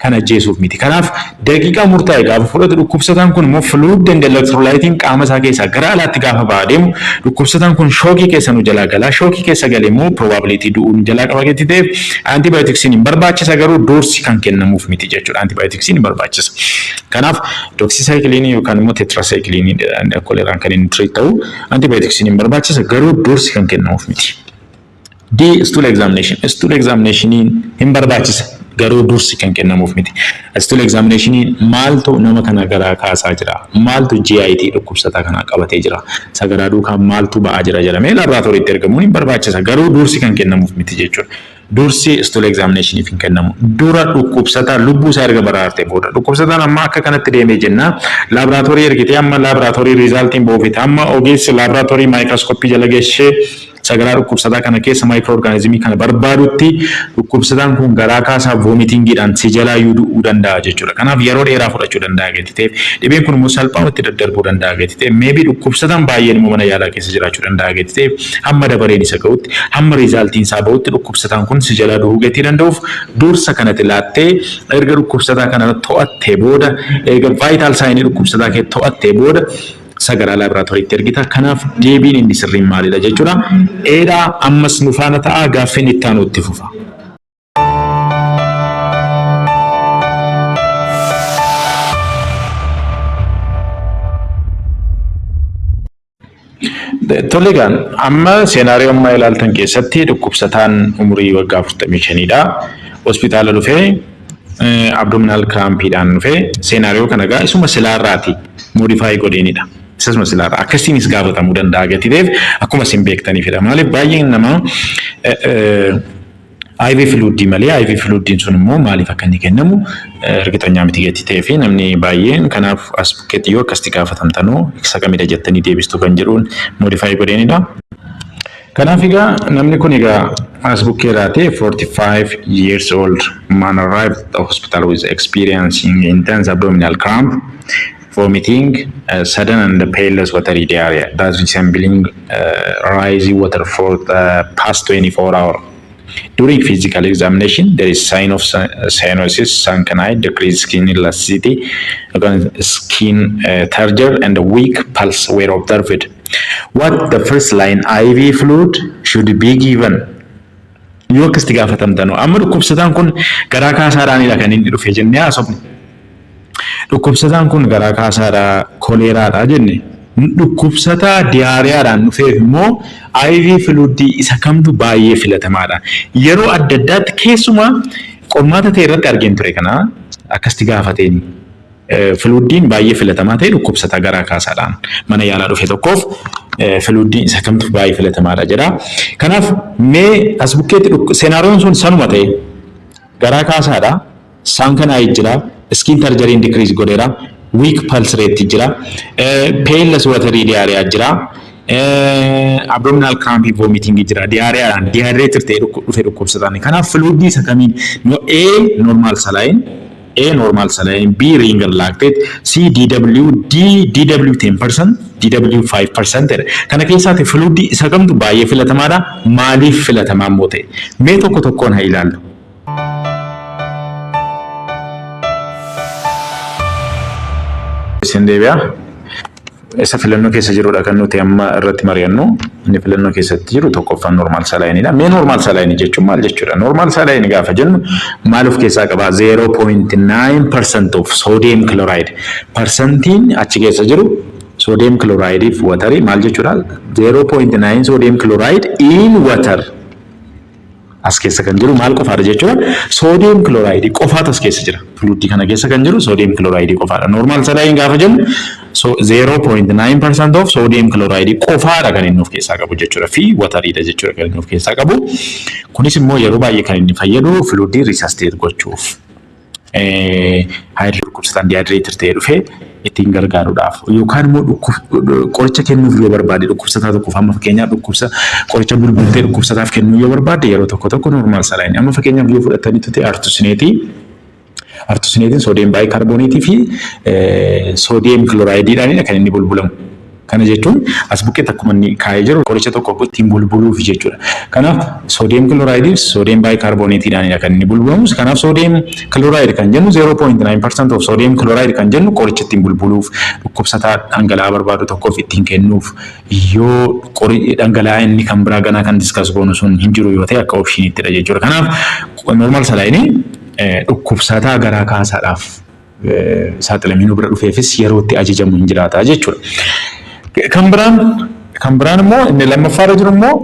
kan ajjeesuuf miti. Kanaaf daqiiqaa murtaa'e gaafa fudhatu, dhukkubsataan kun immoo fluid and electrolytiin qaama isaa keessaa gara alaatti gaafa ba'aa deemu, dhukkubsataan kun shockii keessa nu jalaa gala. Shockii keessa galee immoo probability du'uu nu jalaa qaba gatii ta'eef antibioticsiin hin barbaachisa, garuu dursi kan kennamuuf miti jechuudha. Antibioticsiin hin barbaachisa. Kanaaf doxycycline yookaan immoo tetracycline koleraan kan inni treat ta'u, antibioticsiin hin barbaachisa, garuu dursi kan kennamuuf miti. D, stool examination. Stool examination hin barbaachisa, garuu dursi kan kennamuuf miti. Stool examination maaltu nama kana garaa kaasaa jira? Maaltu GIT dhukkubsataa kana qabatee jira? Sagaraa duukaa maaltu ba'aa jira jedhamee laaboraatooriitti ergamuun hin barbaachisa, garuu dursi kan kennamuuf miti jechuudha. Dursi stool examinationiif hin kennamu. Dura dhukkubsataa lubbuu isaa erga baraarte booda. Dhukkubsataan amma akka kanatti deemee jenna. Laaboraatoorii ergitee, amma laaboraatoorii resultiin boofite, amma ogeessi laaboraatoorii maayikirooskooppii jala geessee sagaraa dhukkubsataa kana keessa microorganismii kana barbaadutti, dhukkubsataan kun garaa kaasaa vomitingiidhaan si jalaa iyyuu du'uu danda'a jechuudha. Kanaaf yeroo dheeraa fudhachuu danda'a gatii ta'eef, dhibeen kun immoo salphaamatti daddarbuu danda'a gatii ta'eef, maybe dhukkubsataan baay'een immoo mana yaalaa keessa jiraachuu danda'a gatii ta'eef, hamma dabareen isa ga'utti, hamma resultiin isaa ba'utti dhukkubsataan kun si jalaa du'uu gatii danda'uuf, dursa kanatti laattee erga dhukkubsataa kana to'attee booda, erga vital signii dhukkubsataa kee to'attee booda, sagaraa laaboraatooriitti ergita. Kanaaf deebiin inni sirriin maalidha jechuudha? Dheeraa ammas nu faana ta'a, gaaffiin itti aanu itti fufa. Tole egaan, amma scenario ammaa ilaaltan keessatti dhukkubsataan umurii waggaa 45dha. Hospitaala dhufee abdominal crampiidhaan dhufee, scenario kana egaa isuma silaarraati modify godheenidha. Isasuma silaarraa akkasiinis gaafatamuu danda'a gatii ta'eef akkuma isin beektaniifidha. Maaliif baay'een namaa IV fluidii malee IV fluidiin sun immoo maaliif akka inni kennamu ergixanyaa miti gatii ta'ee fi namni baay'een. Kanaaf as bukkeetti yoo akkasitti gaafatamtanuu isa kamidha jettanii deebistu kan jedhuun modify godheenidha. Kanaaf egaa namni kun egaa as bukkeerraa ta'e, 45 years old man arrived at the hospital with experiencing intense abdominal cramp, vomiting, sudden and painless watery diarrhea that resembling rising water for the past 24 hours. During physical examination, there is sign of cyanosis, sunken eye, decreased skin elasticity, skin turgor, and a weak pulse were observed. What the first line IV fluid should be given? Yoo akkasitti gaafatamtanu, amma dhukkubsataan kun garaa kaasaadhaanidha kan inni dhufe jennee haasofne. Dhukkubsataan kun garaa kaasaadhaa koleeraadha jenne. Dhukkubsataa diarrheadhaan dhufeef immoo IV fluidii isa kamtu baay'ee filatamaadha? Yeroo adda addaatti keessumaa qormaata ta'e irratti argeen ture kana akkasitti gaafateen. Fluidiin baay'ee filatamaa ta'e dhukkubsataa garaa kaasaadhaan mana yaalaa dhufe tokkoof fluidiin isa kamtu baay'ee filatamaadha jedha. Kanaaf mee as bukkeetti scenarioon sun sanuma ta'e, garaa kaasaadha. Sunken eye jira. Skin turgoriin decrease godheera. Weak pulse rate jira. Painless watery diarrhea jira. Abdominal cramping, vomiting jira. Diarrheadhaan dehydrated ta'e dhufe dhukkubsataan. Kanaaf fluidii isa kamiin? No, A, normal saline, A, normal saline, B, Ringer lactate, C, DW, D, DW 10%, DW 5% jedha. Kana keessaati fluidii isa kamtu baay'ee filatamaadha? Maaliif filatamaa immoo ta'e? Mee tokko tokkoon haa ilaallu. Isin deebi'a. Isa filannoo keessa jirudha kan nuti amma irratti mari'annu. Inni filannoo keessatti jiru tokkoffaan normal salineiidha. Mee normal salineii jechuun maal jechuudha? Normal salineii gaafa jennu maal of keessaa qaba? 0.9% of sodium chloride. Parsantiin achi keessa jiru sodium chloride fi waterii maal jechuudha? 0.9 sodium chloride in water. As keessa kan jiru maal qofaadha jechuudha? Sodium chloride qofaatu as keessa jira. Fluidii kana keessa kan jiru sodium chloride qofaadha. Normal saline gaafa jennu so 0.9% of sodium chloride qofaadha kan inni of keessaa qabu jechuudha. Fi wateriidha jechuudha kan inni of keessaa qabu. Kunis immoo yeroo baay'ee kan inni fayyadu fluidii resuscitate gochuuf. Haayidroo dhukkubsataan dehydrated ta'ee dhufee ittiin gargaaruudhaaf yookaan immoo qoricha kennuuf yoo barbaade dhukkubsataa tokkoof, amma fakkeenyaaf dhukkubsa qoricha bulbultee dhukkubsataaf kennuu yoo barbaade, yeroo tokko tokko normal saline, amma fakkeenyaaf yoo fudhatanii tute artesunateii. Artesunateiin sodium bicarbonateii fi sodium chlorideiidhaanidha kan inni bulbulamu. Kana jechuun as bukkeetti akkuma inni kaa'ee jiru qoricha tokko ittiin bulbuluuf jechuudha. Kanaaf sodium chlorideii fi sodium bicarbonateiidhaanidha kan inni bulbulamu. Kanaaf sodium chloride kan jennu, 0.9% of sodium chloride kan jennu, qoricha ittiin bulbuluuf, dhukkubsataa dhangala'aa barbaadu tokkoof ittiin kennuuf, yoo dhangala'aa inni kan biraa ganaa kan discuss goonu sun hin jiru yoo ta'e, akka optioniittidha jechuudha. Kanaaf normal salineii dhukkubsataa garaa kaasaadhaaf saaxilamee nu bira dhufeefis yeroo itti ajajamu hin jiraata jechuudha. Kan biraan immoo inni lammaffaarra jiru immoo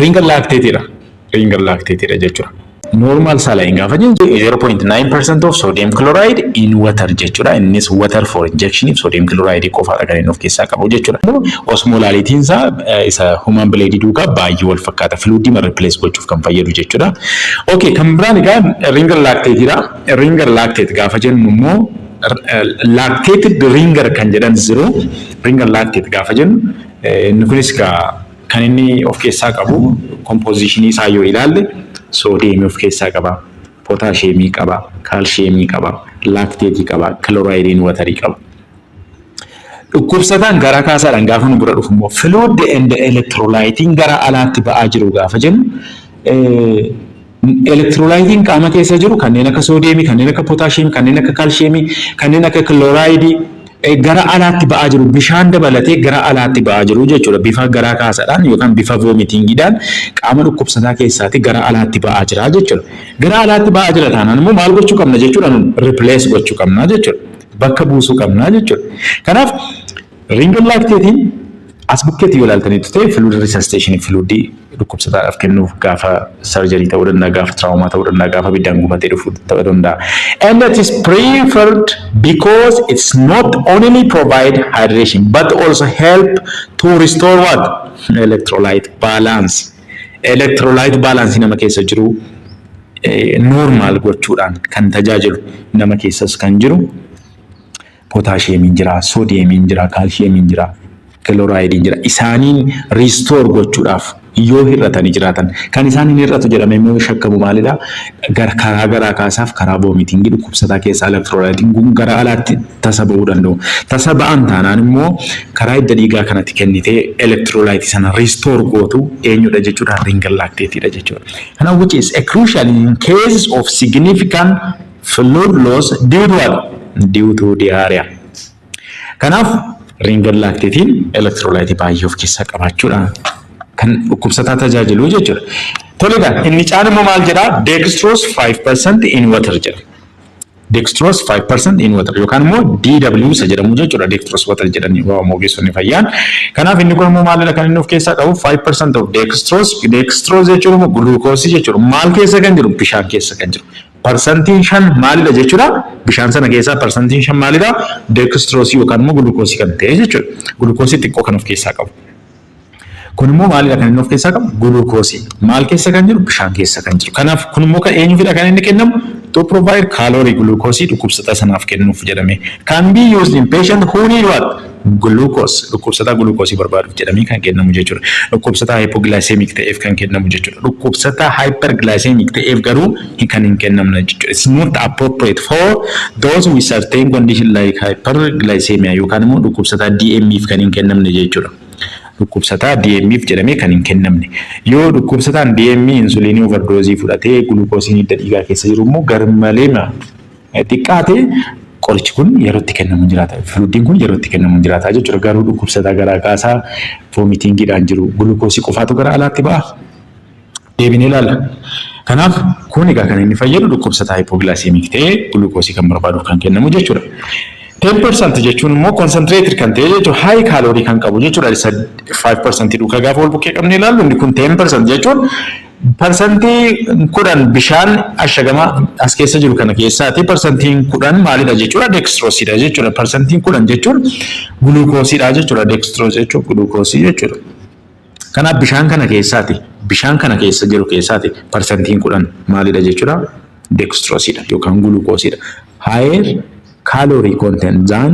Ringer lactateiidha. Ringer lactateiidha jechuudha. Normal saline gaafa jennu 0.9% of sodium chloride in water jechuudha. Innis water for injection sodium chloride qofaadha kan inni of keessaa qabu jechuudha. Osmolalityiin isaa isa human blood duukaa baay'ee wal fakkaata. Fluidii ma replace gochuuf kan fayyadu jechuudha. Okay, kan biraan egaa Ringer lactateiidha. Ringer lactate gaafa jennu immoo lactated Ringer kan jedhan jiru. Ringer lactate gaafa jennu inni kunis kan inni of keessaa qabu, compositionii isaa yoo ilaalle, sodiumii of keessaa qaba, potassiumii qaba, calciumii qaba, lactateii qaba, chlorideiin waterii qaba. Dhukkubsataan garaa kaasaadhaan gaafa nu bira dhufu immoo fluid and electrolyteiin gara alaatti ba'aa jiru gaafa jennu, electrolyteiin qaama keessa jiru kanneen akka sodiumii, kanneen akka potassiumii, kanneen akka calciumii, kanneen akka chlorideii gara alaatti ba'aa jiru, bishaan dabalatee gara alaatti ba'aa jiru jechuudha. Bifa garaa kaasaadhaan yookaan bifa vomitingiidhaan qaama dhukkubsataa keessaatti gara alaatti ba'aa jira jechuudha. Gara alaatti ba'aa jira taanaan immoo maal gochuu qabna jechuudha? Nun replace gochuu qabna jechuudha. Bakka buusuu qabna jechuudha. Kanaaf Ringer lactateiin as bukkeetti yoo ilaaltanitti ta'e fluid resuscitation, fluidii dhukkubsataadhaaf kennuuf, gaafa surgery ta'uu danda'a, gaafa trauma ta'uu danda'a, gaafa ibiddaan gubatee dhufu ta'uu danda'a. And it is preferred because it's not only provide hydration but also help to restore what? Electrolyte balance. Electrolyte balance nama keessa jiru normal gochuudhaan kan tajaajilu, nama keessas kan jiru potassiumiin jira, sodiumiin jira, calciumiin jira, chlorideiin jira. Isaaniin restore gochuudhaaf yoo hir'atanii jiraatan, kan isaan hin hir'atu jedhamee immoo shakkamu maalidha? Karaa garaa kaasaaf karaa vomitingii dhukkubsataa keessaa electrolyteiin kun gara alaatti tasa ba'uu danda'u. Tasa ba'an taanaan immoo karaa hidda dhiigaa kanatti kennitee electrolyteii sana restore gootu eenyudha jechuudha? Ringer lactateiidha jechuudha. Kanaaf which is a crucial in cases of significant fluid loss due to what? Due to diarrhea. Kanaaf Ringer lactateiin electrolyteii baay'ee of keessaa qabaachuudhaan kan dhukkubsataa tajaajilu jechuudha. Tole egaa inni caan immoo maal jedhaa? Dextrose 5% in water jedha. Dextrose 5% in water yookaan immoo DW isa jedhamu jechuudha. Dextrose water jedhanii waamu ogeessonni fayyaan. Kanaaf inni kun immoo maalidha kan inni of keessaa qabu? 5% of dextrose. Dextrose jechuun immoo gulukoosii jechuudha. Maal keessa kan jiru? Bishaan keessa kan jiru. 5% maalidha jechuudha? Bishaan sana keessaa 5% maalidha? Dextrose yookaan immoo gulukoosii kan ta'e jechuudha. Gulukoosii xiqqoo kan of keessaa qabu. Kun immoo maalidha kan inni of keessaa qabu? Gulukoosii. Maal keessa kan jiru? Bishaan keessa kan jiru. Kanaaf kun immoo kan eenyuufidha kan inni kennamu? To provide calorie, gulukoosii dhukkubsataa sanaaf kennuuf jedhame. Can be used in patient who need what? Glucose. Dhukkubsataa gulukoosii barbaaduuf jedhamee kan kennamu jechuudha. Dhukkubsataa hypoglycemic ta'eef kan kennamu jechuudha. Dhukkubsataa hyperglycemic ta'eef garuu kan hin kennamne jechuudha. It's not appropriate for those with certain condition like hyperglycemia yookaan immoo dhukkubsataa DM'if kan hin kennamne jechuudha. Dhukkubsataa DM'if jedhamee kan hin kennamne. Yoo dhukkubsataan DM insuliinii overdose fudhatee gulukoosiin hidda dhiigaa keessa jiru immoo garmalee xiqqaate, qorichi kun yeroo itti kennamu jiraata. Fluidiin kun yeroo itti kennamu jiraata jechuudha. Garuu dhukkubsataa garaa kaasaa vomitingiidhaan jiru gulukoosii qofaatu gara alaatti ba'a. Deebinee ilaalla. Kanaaf kun egaa kan inni fayyadu dhukkubsataa hypoglycemic ta'ee gulukoosii kan barbaaduuf kan kennamu jechuudha. 10% jechuun immoo concentrated kan ta'e jechuudha. High calorie kan qabu jechuudha. Isa 5% duukaa gaafa wal bukkee qabnee ilaallu, inni kun 10% jechuun 10% bishaan ashagamaa as keessa jiru kana keessaati 10% maalidha jechuudha? Dextrosiidha jechuudha. 10% jechuun gulukoosiidha jechuudha. Dextrose jechuun gulukoosii jechuudha. Kanaaf bishaan kana keessaati, bishaan kana keessa jiru keessaati 10% maalidha jechuudha? Dextrosiidha yookaan gulukoosiidha. Higher calorie content than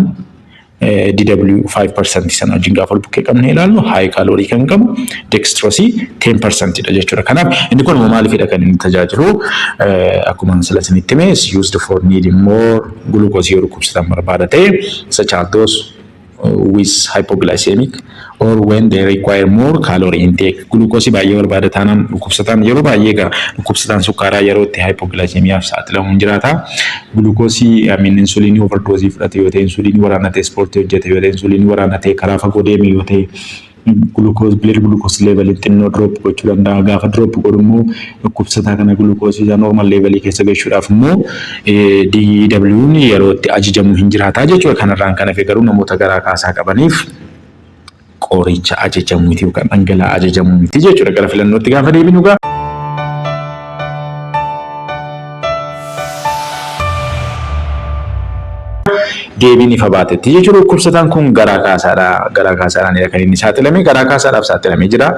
DW 5% sana wajjin gaafa wal bukkee qabnee ilaallu, high calorie kan qabu dextrosii 10% dha jechuudha. Kanaaf inni kun immoo maaliifidha kan inni tajaajilu? Akkuma sila isinitti hime, is used for needing more glucose yoo dhukkubsatan barbaada ta'e, such as those with hypoglycemic or when they require more calorie intake. Glucose baay'ee barbaada taanaan dhukkubsataan, yeroo baay'ee egaa dhukkubsataan sukkaaraa yeroo itti hypoglycemiaaf saaxilamuun jiraata. Glucose, I mean, insuliinii overdose fudhate yoo ta'e, insuliinii waraanate, ispoortii hojjete yoo ta'e, insuliinii waraanate, karaa fagoo deeme yoo ta'e, glucose, blood glucose level xinnoo drop gochuu danda'a. Gaafa drop godhu immoo dhukkubsataa kana glucose isaa normal level keessa galchuudhaaf immoo DW'n yeroo itti ajajamu hin jiraata jechuudha. Kanarraan kan hafe garuu namoota garaa kaasaa qabaniif qoricha ajajamu miti yookaan dhangala'aa ajajamu miti jechuudha. Gara filannootti gaafa deebinu gaa, deebiin ifa baatetti jechuudha. Dhukkubsataan kun garaa kaasaadha. Garaa kaasaadhaan kan inni saaxilame, garaa kaasaadhaaf saaxilamee jira.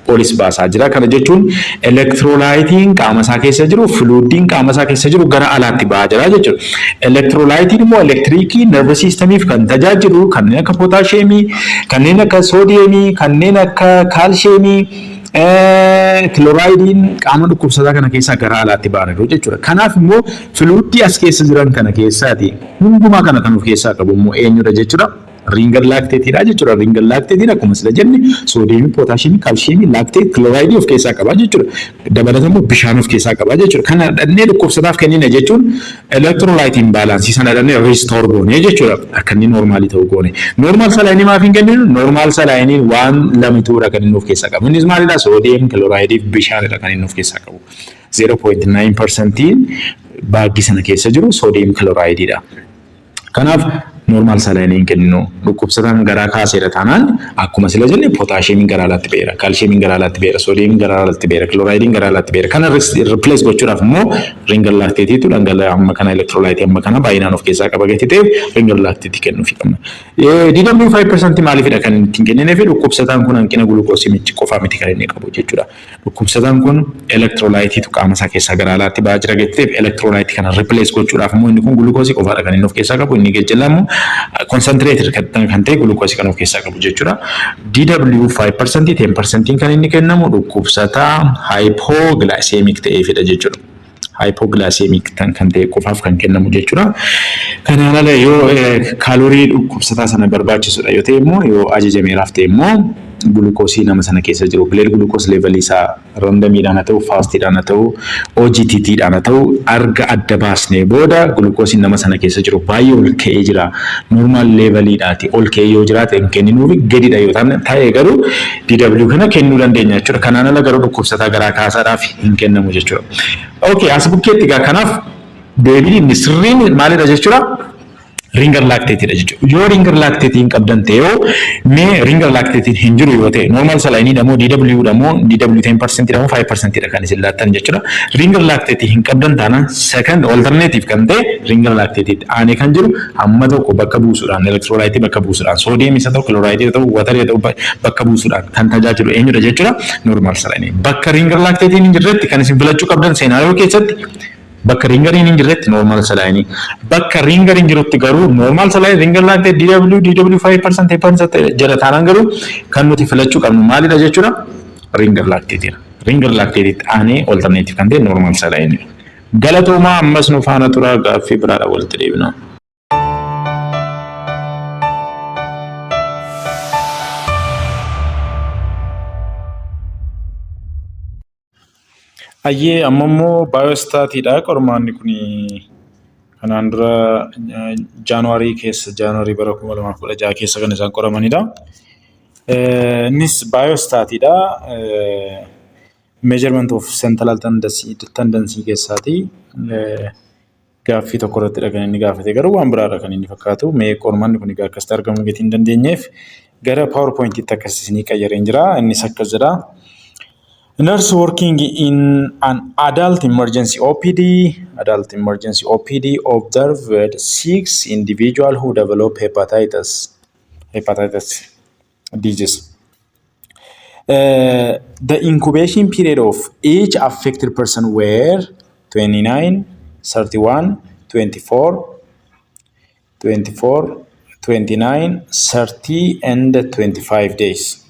Olis baasaa jira. Kana jechuun elektiroolaayitiin qaama isaa keessa jiru, fluidiin qaama isaa keessa jiru gara alaatti ba'aa jira jechuudha. Elektiroolaayitiin immoo elektiriikii nervous systemiif kan tajaajilu, kanneen akka pootaasheemii, kanneen akka soodiyeemii, kanneen akka kaalsheemii, kiloraayidiin qaama dhukkubsataa kana keessaa gara alaatti ba'aniiru jechuudha. Kanaaf immoo fluidii as keessa jiran kana keessaati hundumaa kana kan of keessaa qabu immoo eenyudha jechuudha? Ringer lactateiidha jechuudha. Ringer lactateiin akkuma sila jenne soodiyeemii, pootaasheemii, kaalsheemii, lactate, kilooraayidii of keessaa qaba jechuudha. Dabalataan immoo bishaan of keessaa qaba jechuudha. Kana dhannee dhukkubsataaf kennina jechuun electrolyte imbalance sana dhannee restore goone jechuudha. Akka inni normalii ta'u goone. Normal saline maaf hin kenninu? Normal salineiin waan lamituudha kan inni of keessaa qabu. Innis maalidha? Sodium chlorideii fi bishaanidha kan inni of keessaa qabu. 0.9% bagii sana keessa jiru sodium chlorideiidha. Kanaaf normal salineiin kenninu. Dhukkubsataan garaa kaaseera taanaan, akkuma sila jenne, pootaasheemiin gara alaatti ba'eera, kaalsheemiin gara alaatti ba'eera, soodiyeemiin gara alaatti ba'eera, kiloraayidiin gara alaatti ba'eera. Kana replace gochuudhaaf immoo Ringer lactateiitu dhangala'aa amma kana, elektiroolaayitii amma kana baay'inaan of keessaa qaba gati ta'eef, Ringer lactateii kennuufii qabna. DW 5% maaliifidha kan ittiin kenninee fi? Dhukkubsataan kun hanqina gulukoosii miti qofaa miti kan inni qabu jechuudha. Dhukkubsataan kun elektiroolaayitiitu qaama isaa keessaa gara alaatti ba'aa jira gati ta'eef, elektiroolaayitii kana replace gochuudhaaf immoo inni kun gulukoosii qofaadha kan inni of keessaa qabu. Inni gajjallaa immoo concentrated kan ta'e gulukoosii kan of keessaa qabu jechuudha. DW 5% 10% kan inni kennamu dhukkubsataa hypoglycemic ta'eefidha jechuudha. Hypoglycemic kan ta'e qofaaf kan kennamu jechuudha. Kanaan ala yoo kaaloorii dhukkubsataa sana barbaachisudha yoo ta'e immoo, yoo ajajameeraaf ta'e immoo, gulukoosii nama sana keessa jiru, blood glucose levelii isaa randomiidhaan haa ta'u, fastiidhaan haa ta'u, OGTTdhaan haa ta'u, arga adda baasnee booda gulukoosiin nama sana keessa jiru baay'ee ol ka'ee jira. Normal leveliidhaati ol ka'ee yoo jiraate hin kenninuufi, gadidha yoo ta'e garuu DW kana kennuu dandeenya jechuudha. Kanaan ala garuu dhukkubsataa garaa kaasaadhaaf hin kennamu jechuudha. Okay, as bukkeetti egaa kanaaf Deebiin inni sirriin maalidha jechuudha? Ringer lactateidha jechuudha. Yoo ringer lactate hin qabdan ta'e, yoo mee ringer lactate hin jiru yoo ta'e, normal saline dha moo DW dha moo DW 10% dha moo 5% dha kan isin laattan jechuudha. Ringer lactate hin qabdan taanaan, second alternative kan ta'e, ringer lactate aanee kan jiru, hamma tokko bakka buusuudhaan, electrolyte bakka buusuudhaan, sodium isa ta'u, chloride ta'u, water ta'u, bakka buusuudhaan kan tajaajilu eenyudha jechuudha? Normal saline. Bakka ringer lactate hin jirretti kan isin filachuu qabdan, scenario keessatti bakka ringeriin hin jirretti normal saline. Bakka ringeriin jirutti garuu normal saline, ringer lactate, DW, DW 5%, 10% jala taanaan garuu kan nuti filachuu qabnu maalidha jechuudha? Ringer lactate. Ringer lactate aanee alternative kan ta'e normal saline. Galatoomaa, ammas nu faana turaa, gaaffii biraadha walitti deebina. Ayyee, amma immoo biostatiidha. Qormaanni kun kanaan dura January keessa, January bara 2016 keessa kan isaan qoramanidha. Innis biostatiidha. Measurement of central tendency keessaati. Gaaffii tokko irrattidha kan inni gaafate, garuu waan biraadha kan inni fakkaatu. Mee qormaanni kun egaa akkasitti argamuu gatii hin dandeenyeef gara PowerPointiitti akkas isinii qayyareen jira. Innis akkas jedha. Nurse working in an adult emergency OPD, adult emergency OPD observed six individuals who develop hepatitis disease. The incubation period of each affected person were 29, 31, 24, 24, 29, 30 and 25 days.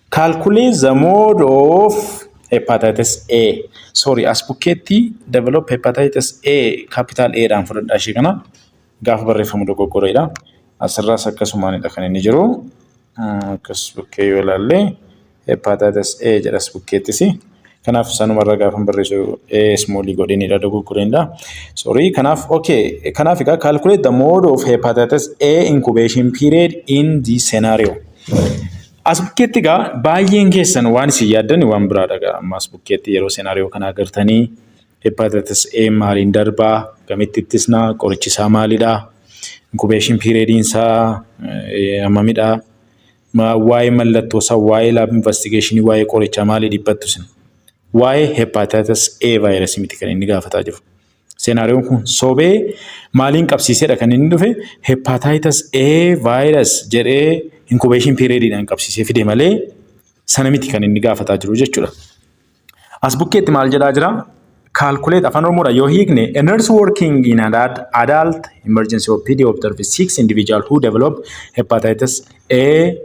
Calculate the mode of hepatitis A. Sorry, as bukkeetti develop hepatitis A capital A dhaan fudhadhaa, ishee kana gaafa barreeffamu dogoggoreedha. Asirraas akkasumaanidha kan inni jiru. Akkas bukkee yoo ilaalle hepatitis A jedhas bukkeettis. Kanaaf sanumarra gaafa barreessu A small godhinidha, dogoggoreenidha. Sorry, kanaaf okay. Kanaaf egaa calculate the mode of hepatitis A incubation period in this scenario. As bukkeetti egaa baay'een keessan waan isin yaaddan waan biraadha egaa. Amma as bukkeetti yeroo scenario kana agartanii, hepatitis A maaliin darbaa, kamitti ittisnaa, qorichi isaa maalidha, incubation periodiin isaa hammamidha, waa'ee mallattoo isaa, waa'ee lab investigation, waa'ee qorichaa maalii dhiphattu isin? Waa'ee hepatitis A vaayirasii miti kan inni gaafataa jiru. Scenarioon kun sobee maaliin qabsiisedha kan inni dhufe? Hepatitis A virus jedhee incubation periodiidhaan qabsiisee fide malee sana miti kan inni gaafataa jiru jechuudha. As bukkeetti maal jedhaa jira? Calculate, afaan Oromoodha yoo hiikne, a nurse working in an adult emergency OPD observed six individual who develop hepatitis A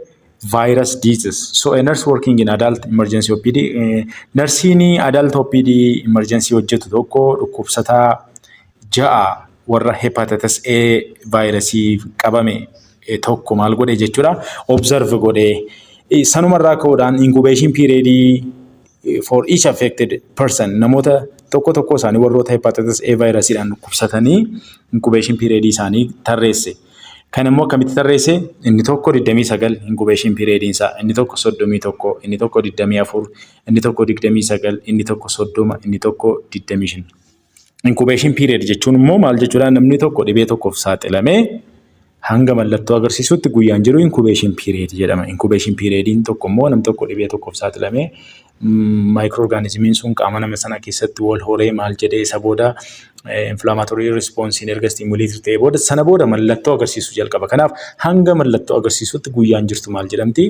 virus disease. So a nurse working in adult emergency OPD, narsiin adult OPD emergency hojjetu tokko dhukkubsataa ja'a warra hepatitis A vaayirasii qabame tokko maal godhe jechuudha? Observe godhe. Sanumarraa ka'uudhaan incubation period for each affected person, namoota tokko tokko isaanii warroota hepatitis A vaayirasiidhaan dhukkubsatanii incubation period isaanii tarreesse. Kan immoo akkamitti tarreesse? Inni tokko 29 incubation period isaa, inni tokko 31, inni tokko 24, inni tokko 29, inni tokko 30, inni tokko 25. Incubation period jechuun immoo maal jechuudha? Namni tokko dhibee tokkoof saaxilamee hanga mallattoo agarsiisutti guyyaan jiru incubation period jedhama. Incubation periodiin tokko immoo namni tokko dhibee tokkoof saaxilamee microorganismiin sun qaama nama sana keessatti wal horee, maal jedhee, isa booda inflammatory responsiin erga stimulate ta'ee booda, sana booda mallattoo agarsiisuu jalqaba. Kanaaf hanga mallattoo agarsiisutti guyyaan jirtu maal jedhamti?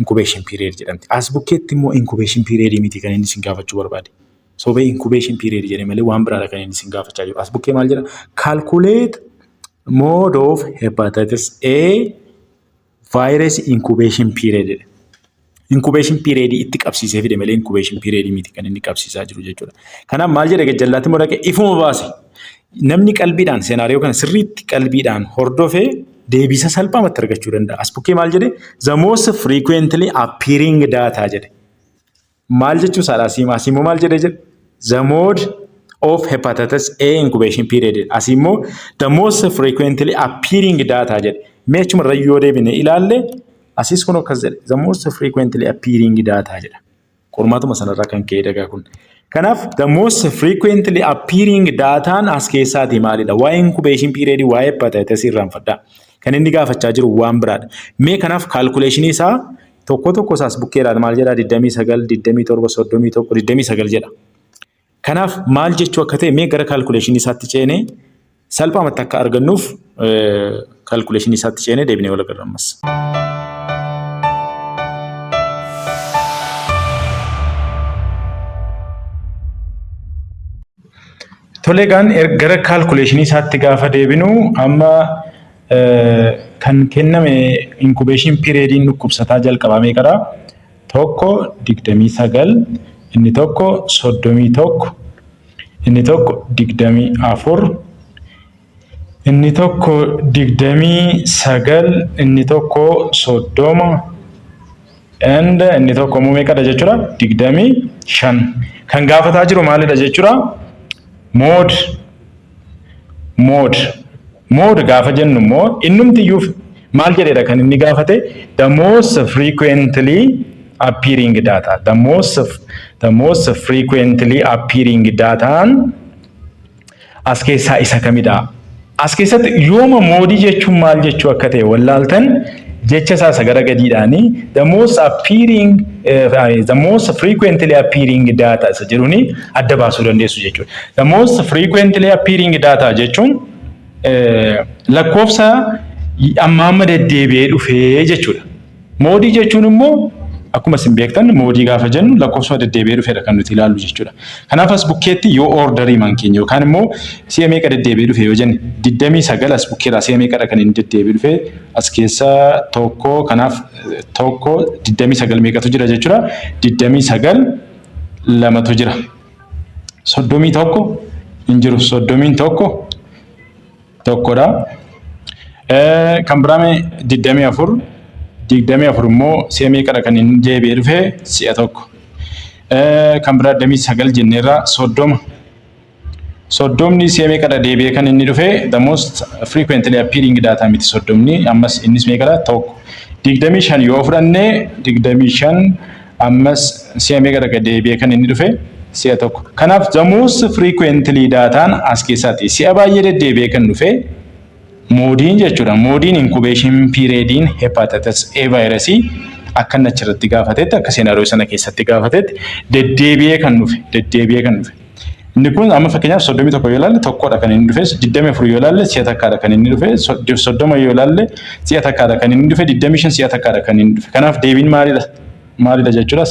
Incubation period jedhamti. As bukkeetti immoo incubation period miti kan inni isin gaafachuu barbaade. Sobee incubation period jedhe malee waan biraadha kan inni isin gaafachaa jiru. As bukkee maal jedha? Calculate mode of hepatitis A virus incubation period jedhe. Incubation period itti qabsiisee fide malee incubation period miti kan inni qabsiisaa jiru jechuudha. Kanaaf maal jedhe? Gajjallaatti immoo dhaqee ifuma baase. Namni qalbiidhaan scenario kana sirriitti qalbiidhaan hordofee deebisa salphaamatti argachuu danda'a. As bukkee maal jedhe? The most frequently appearing data jedhe. Maal jechuu isaadha? Asii immoo maal jedhe jedhe? The mode of hepatitis A incubation period. Asii immoo the most frequently appearing data jedhe. Mee achuma irra yoo deebine ilaalle, asis kun akkas jedhe, the most frequently appearing data jedha. Qormaatuma sanarraa kan ka'e dagaa kun. Kanaaf the most frequently appearing daataan as keessaati maalidha? Waa'ee incubation period, waa'ee hepatitis irraanfadhaa. Kan inni gaafachaa jiru waan biraadha. Mee kanaaf calculation isaa tokko tokko isaas bukkeedhaan maal jedhaa? 29, 27, 31, 29 jedha. Kanaaf maal jechuu akka ta'e mee gara calculation isaatti ceenee salphaamatti akka argannuuf calculation isaatti ceenee deebinee wal agarra ammas. Tole egaan gara calculation isaatti gaafa deebinu, amma kan kenname incubation periodiin dhukkubsataa jalqabaa meeqadha? Tokko 29, inni tokko 31, inni tokko 24, inni tokko 29, inni tokko 30 and inni tokko immoo meeqadha jechuudha? 25. Kan gaafataa jiru maalidha jechuudha? Mode. Mode. Mode gaafa jennu immoo innumti iyyuu maal jedhedha kan inni gaafate? The most frequently appearing data. The most frequently appearing dataan as keessaa isa kamidha? As keessatti yooma modeii jechuun maal jechuu akka ta'e wallaaltan, jecha isaa isa gara gadiidhaanii the most appearing the most frequently appearing data isa jedhuuni adda baasuu dandeessu jechuudha. The most frequently appearing data jechuun lakkoofsa amma amma deddeebi'ee dhufee jechuudha. Modeii jechuun immoo akkuma isin beektan modeii gaafa jennu lakkoofsuma deddeebi'ee dhufedha kan nuti ilaallu jechuudha. Kanaaf as bukkeetti yoo orderii man keenya yookaan immoo si'a meeqa deddeebi'ee dhufe yoo jenne, 29 as bukkeedhaa si'a meeqadha kan inni deddeebi'ee dhufe? As keessa tokko, kanaaf tokko, 29 meeqatu jira jechuudha? 29 lamatu jira. 31 hin jiru, 31 tokkodha. Kan biraame 24, 24 immoo si'a meeqadha kan inni deebi'ee dhufe? Si'a tokko. Kan biraa 29 jenneerra, 30. 30ni si'a meeqadha deebi'ee kan inni dhufe? The most frequently appearing data miti 30ni, ammas innis meeqadha? Tokko. 25 yoo fudhanne, 25 ammas si'a meeqadha deebi'ee kan inni dhufe? Si'a tokko. Kanaaf the most frequently dataan as keessaatti si'a baay'ee deddeebi'ee kan dhufe modeiin jechuudha. Modeiin incubation periodiin hepatitis A virusii akka inni achirratti gaafatetti, akka scenario sana keessatti gaafatetti, deddeebi'ee kan dhufe deddeebi'ee kan dhufe. Inni kun amma fakkeenyaaf 31 yoo ilaalle tokkodha kan inni dhufe, 24 yoo ilaalle si'a takkaadha kan inni dhufe, 30 yoo ilaalle si'a takkaadha kan inni dhufe, 25 si'a takkaadha kan inni dhufe. Kanaaf deebiin maalidha? Maalidha jechuudha?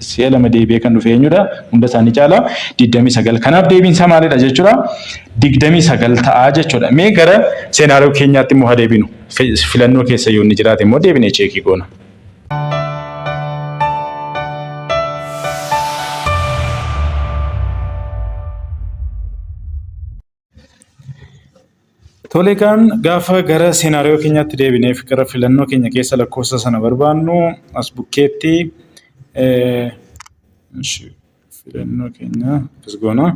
Si'a lama deebi'ee kan dhufe eenyudha? Hunda isaanii caalaa 29. Kanaaf deebiin isaa maalidha jechuudha? 29 ta'aa jechuudha. Mee gara scenario keenyaatti immoo haa deebinu. Filannoo keessa yoo inni jiraate immoo deebinee checkii goona. Tole egaan gaafa gara scenario keenyaatti deebineef gara filannoo keenya keessa lakkoofsa sana barbaannu, as bukkeetti filannoo keenya akkas goona.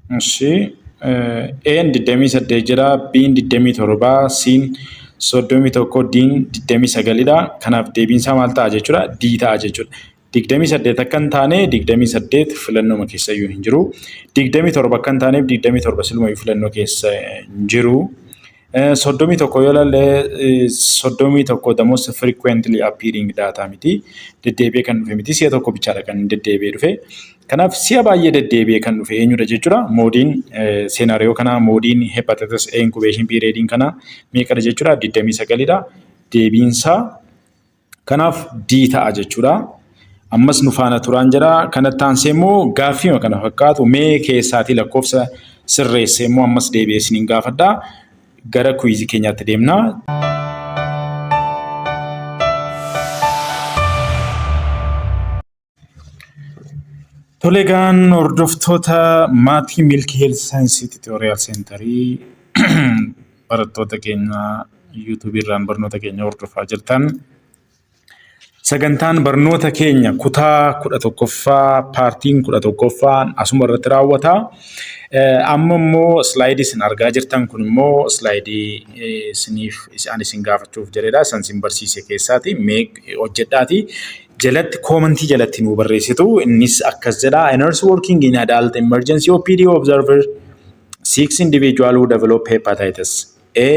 A'n 28 jedha, B'n 27, C'n 31, D'n 29dha. Kanaaf deebiin isaa maal ta'a jechuudha? D ta'a jechuudha. 28 akka hin taane, 28 filannooma keessa iyyuu hin jiru. 27 akka hin taaneef, 27 silumayyuu filannoo keessa hin jiru. 31 yoo ilaalle, 31 the most frequently appearing data miti. Deddeebi'ee kan dhufe miti. Si'a tokko bichaadha kan deddeebi'ee dhufe. Kanaaf si'a baay'ee deddeebi'ee kan dhufe eenyudha jechuudha? Modeiin scenario kanaa, modeiin hepatitis A incubation periodiin kanaa meeqadha jechuudha? 29dha. Deebiinsaa kanaaf D ta'a jechuudha. Ammas nu faana turaan jira. Kanatti aansee immoo gaaffii kana fakkaatu mee keessaatii lakkoofsa sirreessee immoo ammas deebi'ee isiniin gaafadha. Gara quizii keenyaatti deemna. Tole egaan hordoftoota maatii Milkii Health Science Tutorial Centerii, barattoota keenya YouTubeii irraan barnoota keenya hordofaa jirtan. Sagantaan barnoota keenya kutaa 11ffaa partiin 11ffaan asuma irratti raawwata. Amma immoo slideii isin argaa jirtan kun immoo slideii isiniif ani isin gaafachuuf jedhedha. Isan isin barsiise keessaati mee hojjedhaati. Jalatti commentii jalatti nuu barreessitu. Innis akkas jedha. A nurse working in adult emergency OPD observed six individual who develop hepatitis A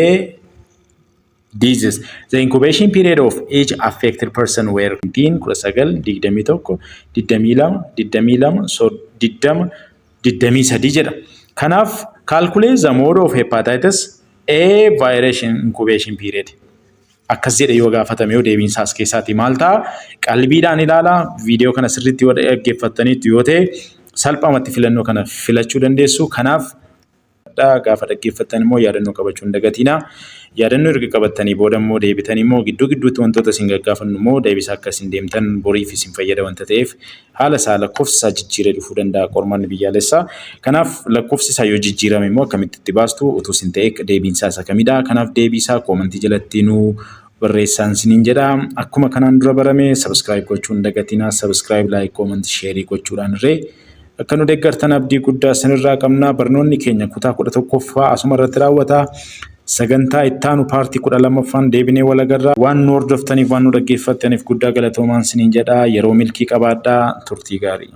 disease. The incubation period of each affected person were 19, 19, 21, 22, 22, 20, 23 jedha. Kanaaf, calculate the mode of hepatitis A virus incubation period. Akkas jedhe yoo gaafatame yoo deebiin isaas keessaati maal ta'a? Qalbiidhaan ilaalaa. Viidiyoo kana sirriitti yoo dhaggeeffattaniitu yoo ta'e, salphaamatti filannoo kana filachuu dandeessu. Kanaaf gaafa dhaggeeffattan immoo yaadannoo qabachuu hin dagatinaa. Yaadannoo erga qabattanii booda immoo deebitanii immoo gidduu gidduutti wantoota isin gaggaafannu immoo deebisaa akka isin deemtan boriif isin fayyada wanta ta'eef, haala isaa lakkoofsi isaa jijjiiree dhufuu danda'a qormaanni biyyaalessaa. Kanaaf lakkoofsi isaa yoo jijjiirame immoo akkamitti itti baastu, utuu isin ta'e deebiin isaa isa kamidha? Kanaaf deebii isaa commentii jalatti nuu barreessaan isiniin jedha. Akkuma kanaan dura barame subscribe gochuu hin dagatinaa. Subscribe, like, commentii, shareii gochuudhaan irree akka nu deeggartan abdii guddaa isinirraa qabna. Barnoonni keenya kutaa 11ffaa asuma irratti raawwata. Sagantaa ittaanu partii 12ffaan deebinee wal agarra. Waan nu hordoftaniif, waan nu dhaggeeffattaniif guddaa galatoomaan isiniin jedha. Yeroo milkii qabaadhaa. Turtii gaarii.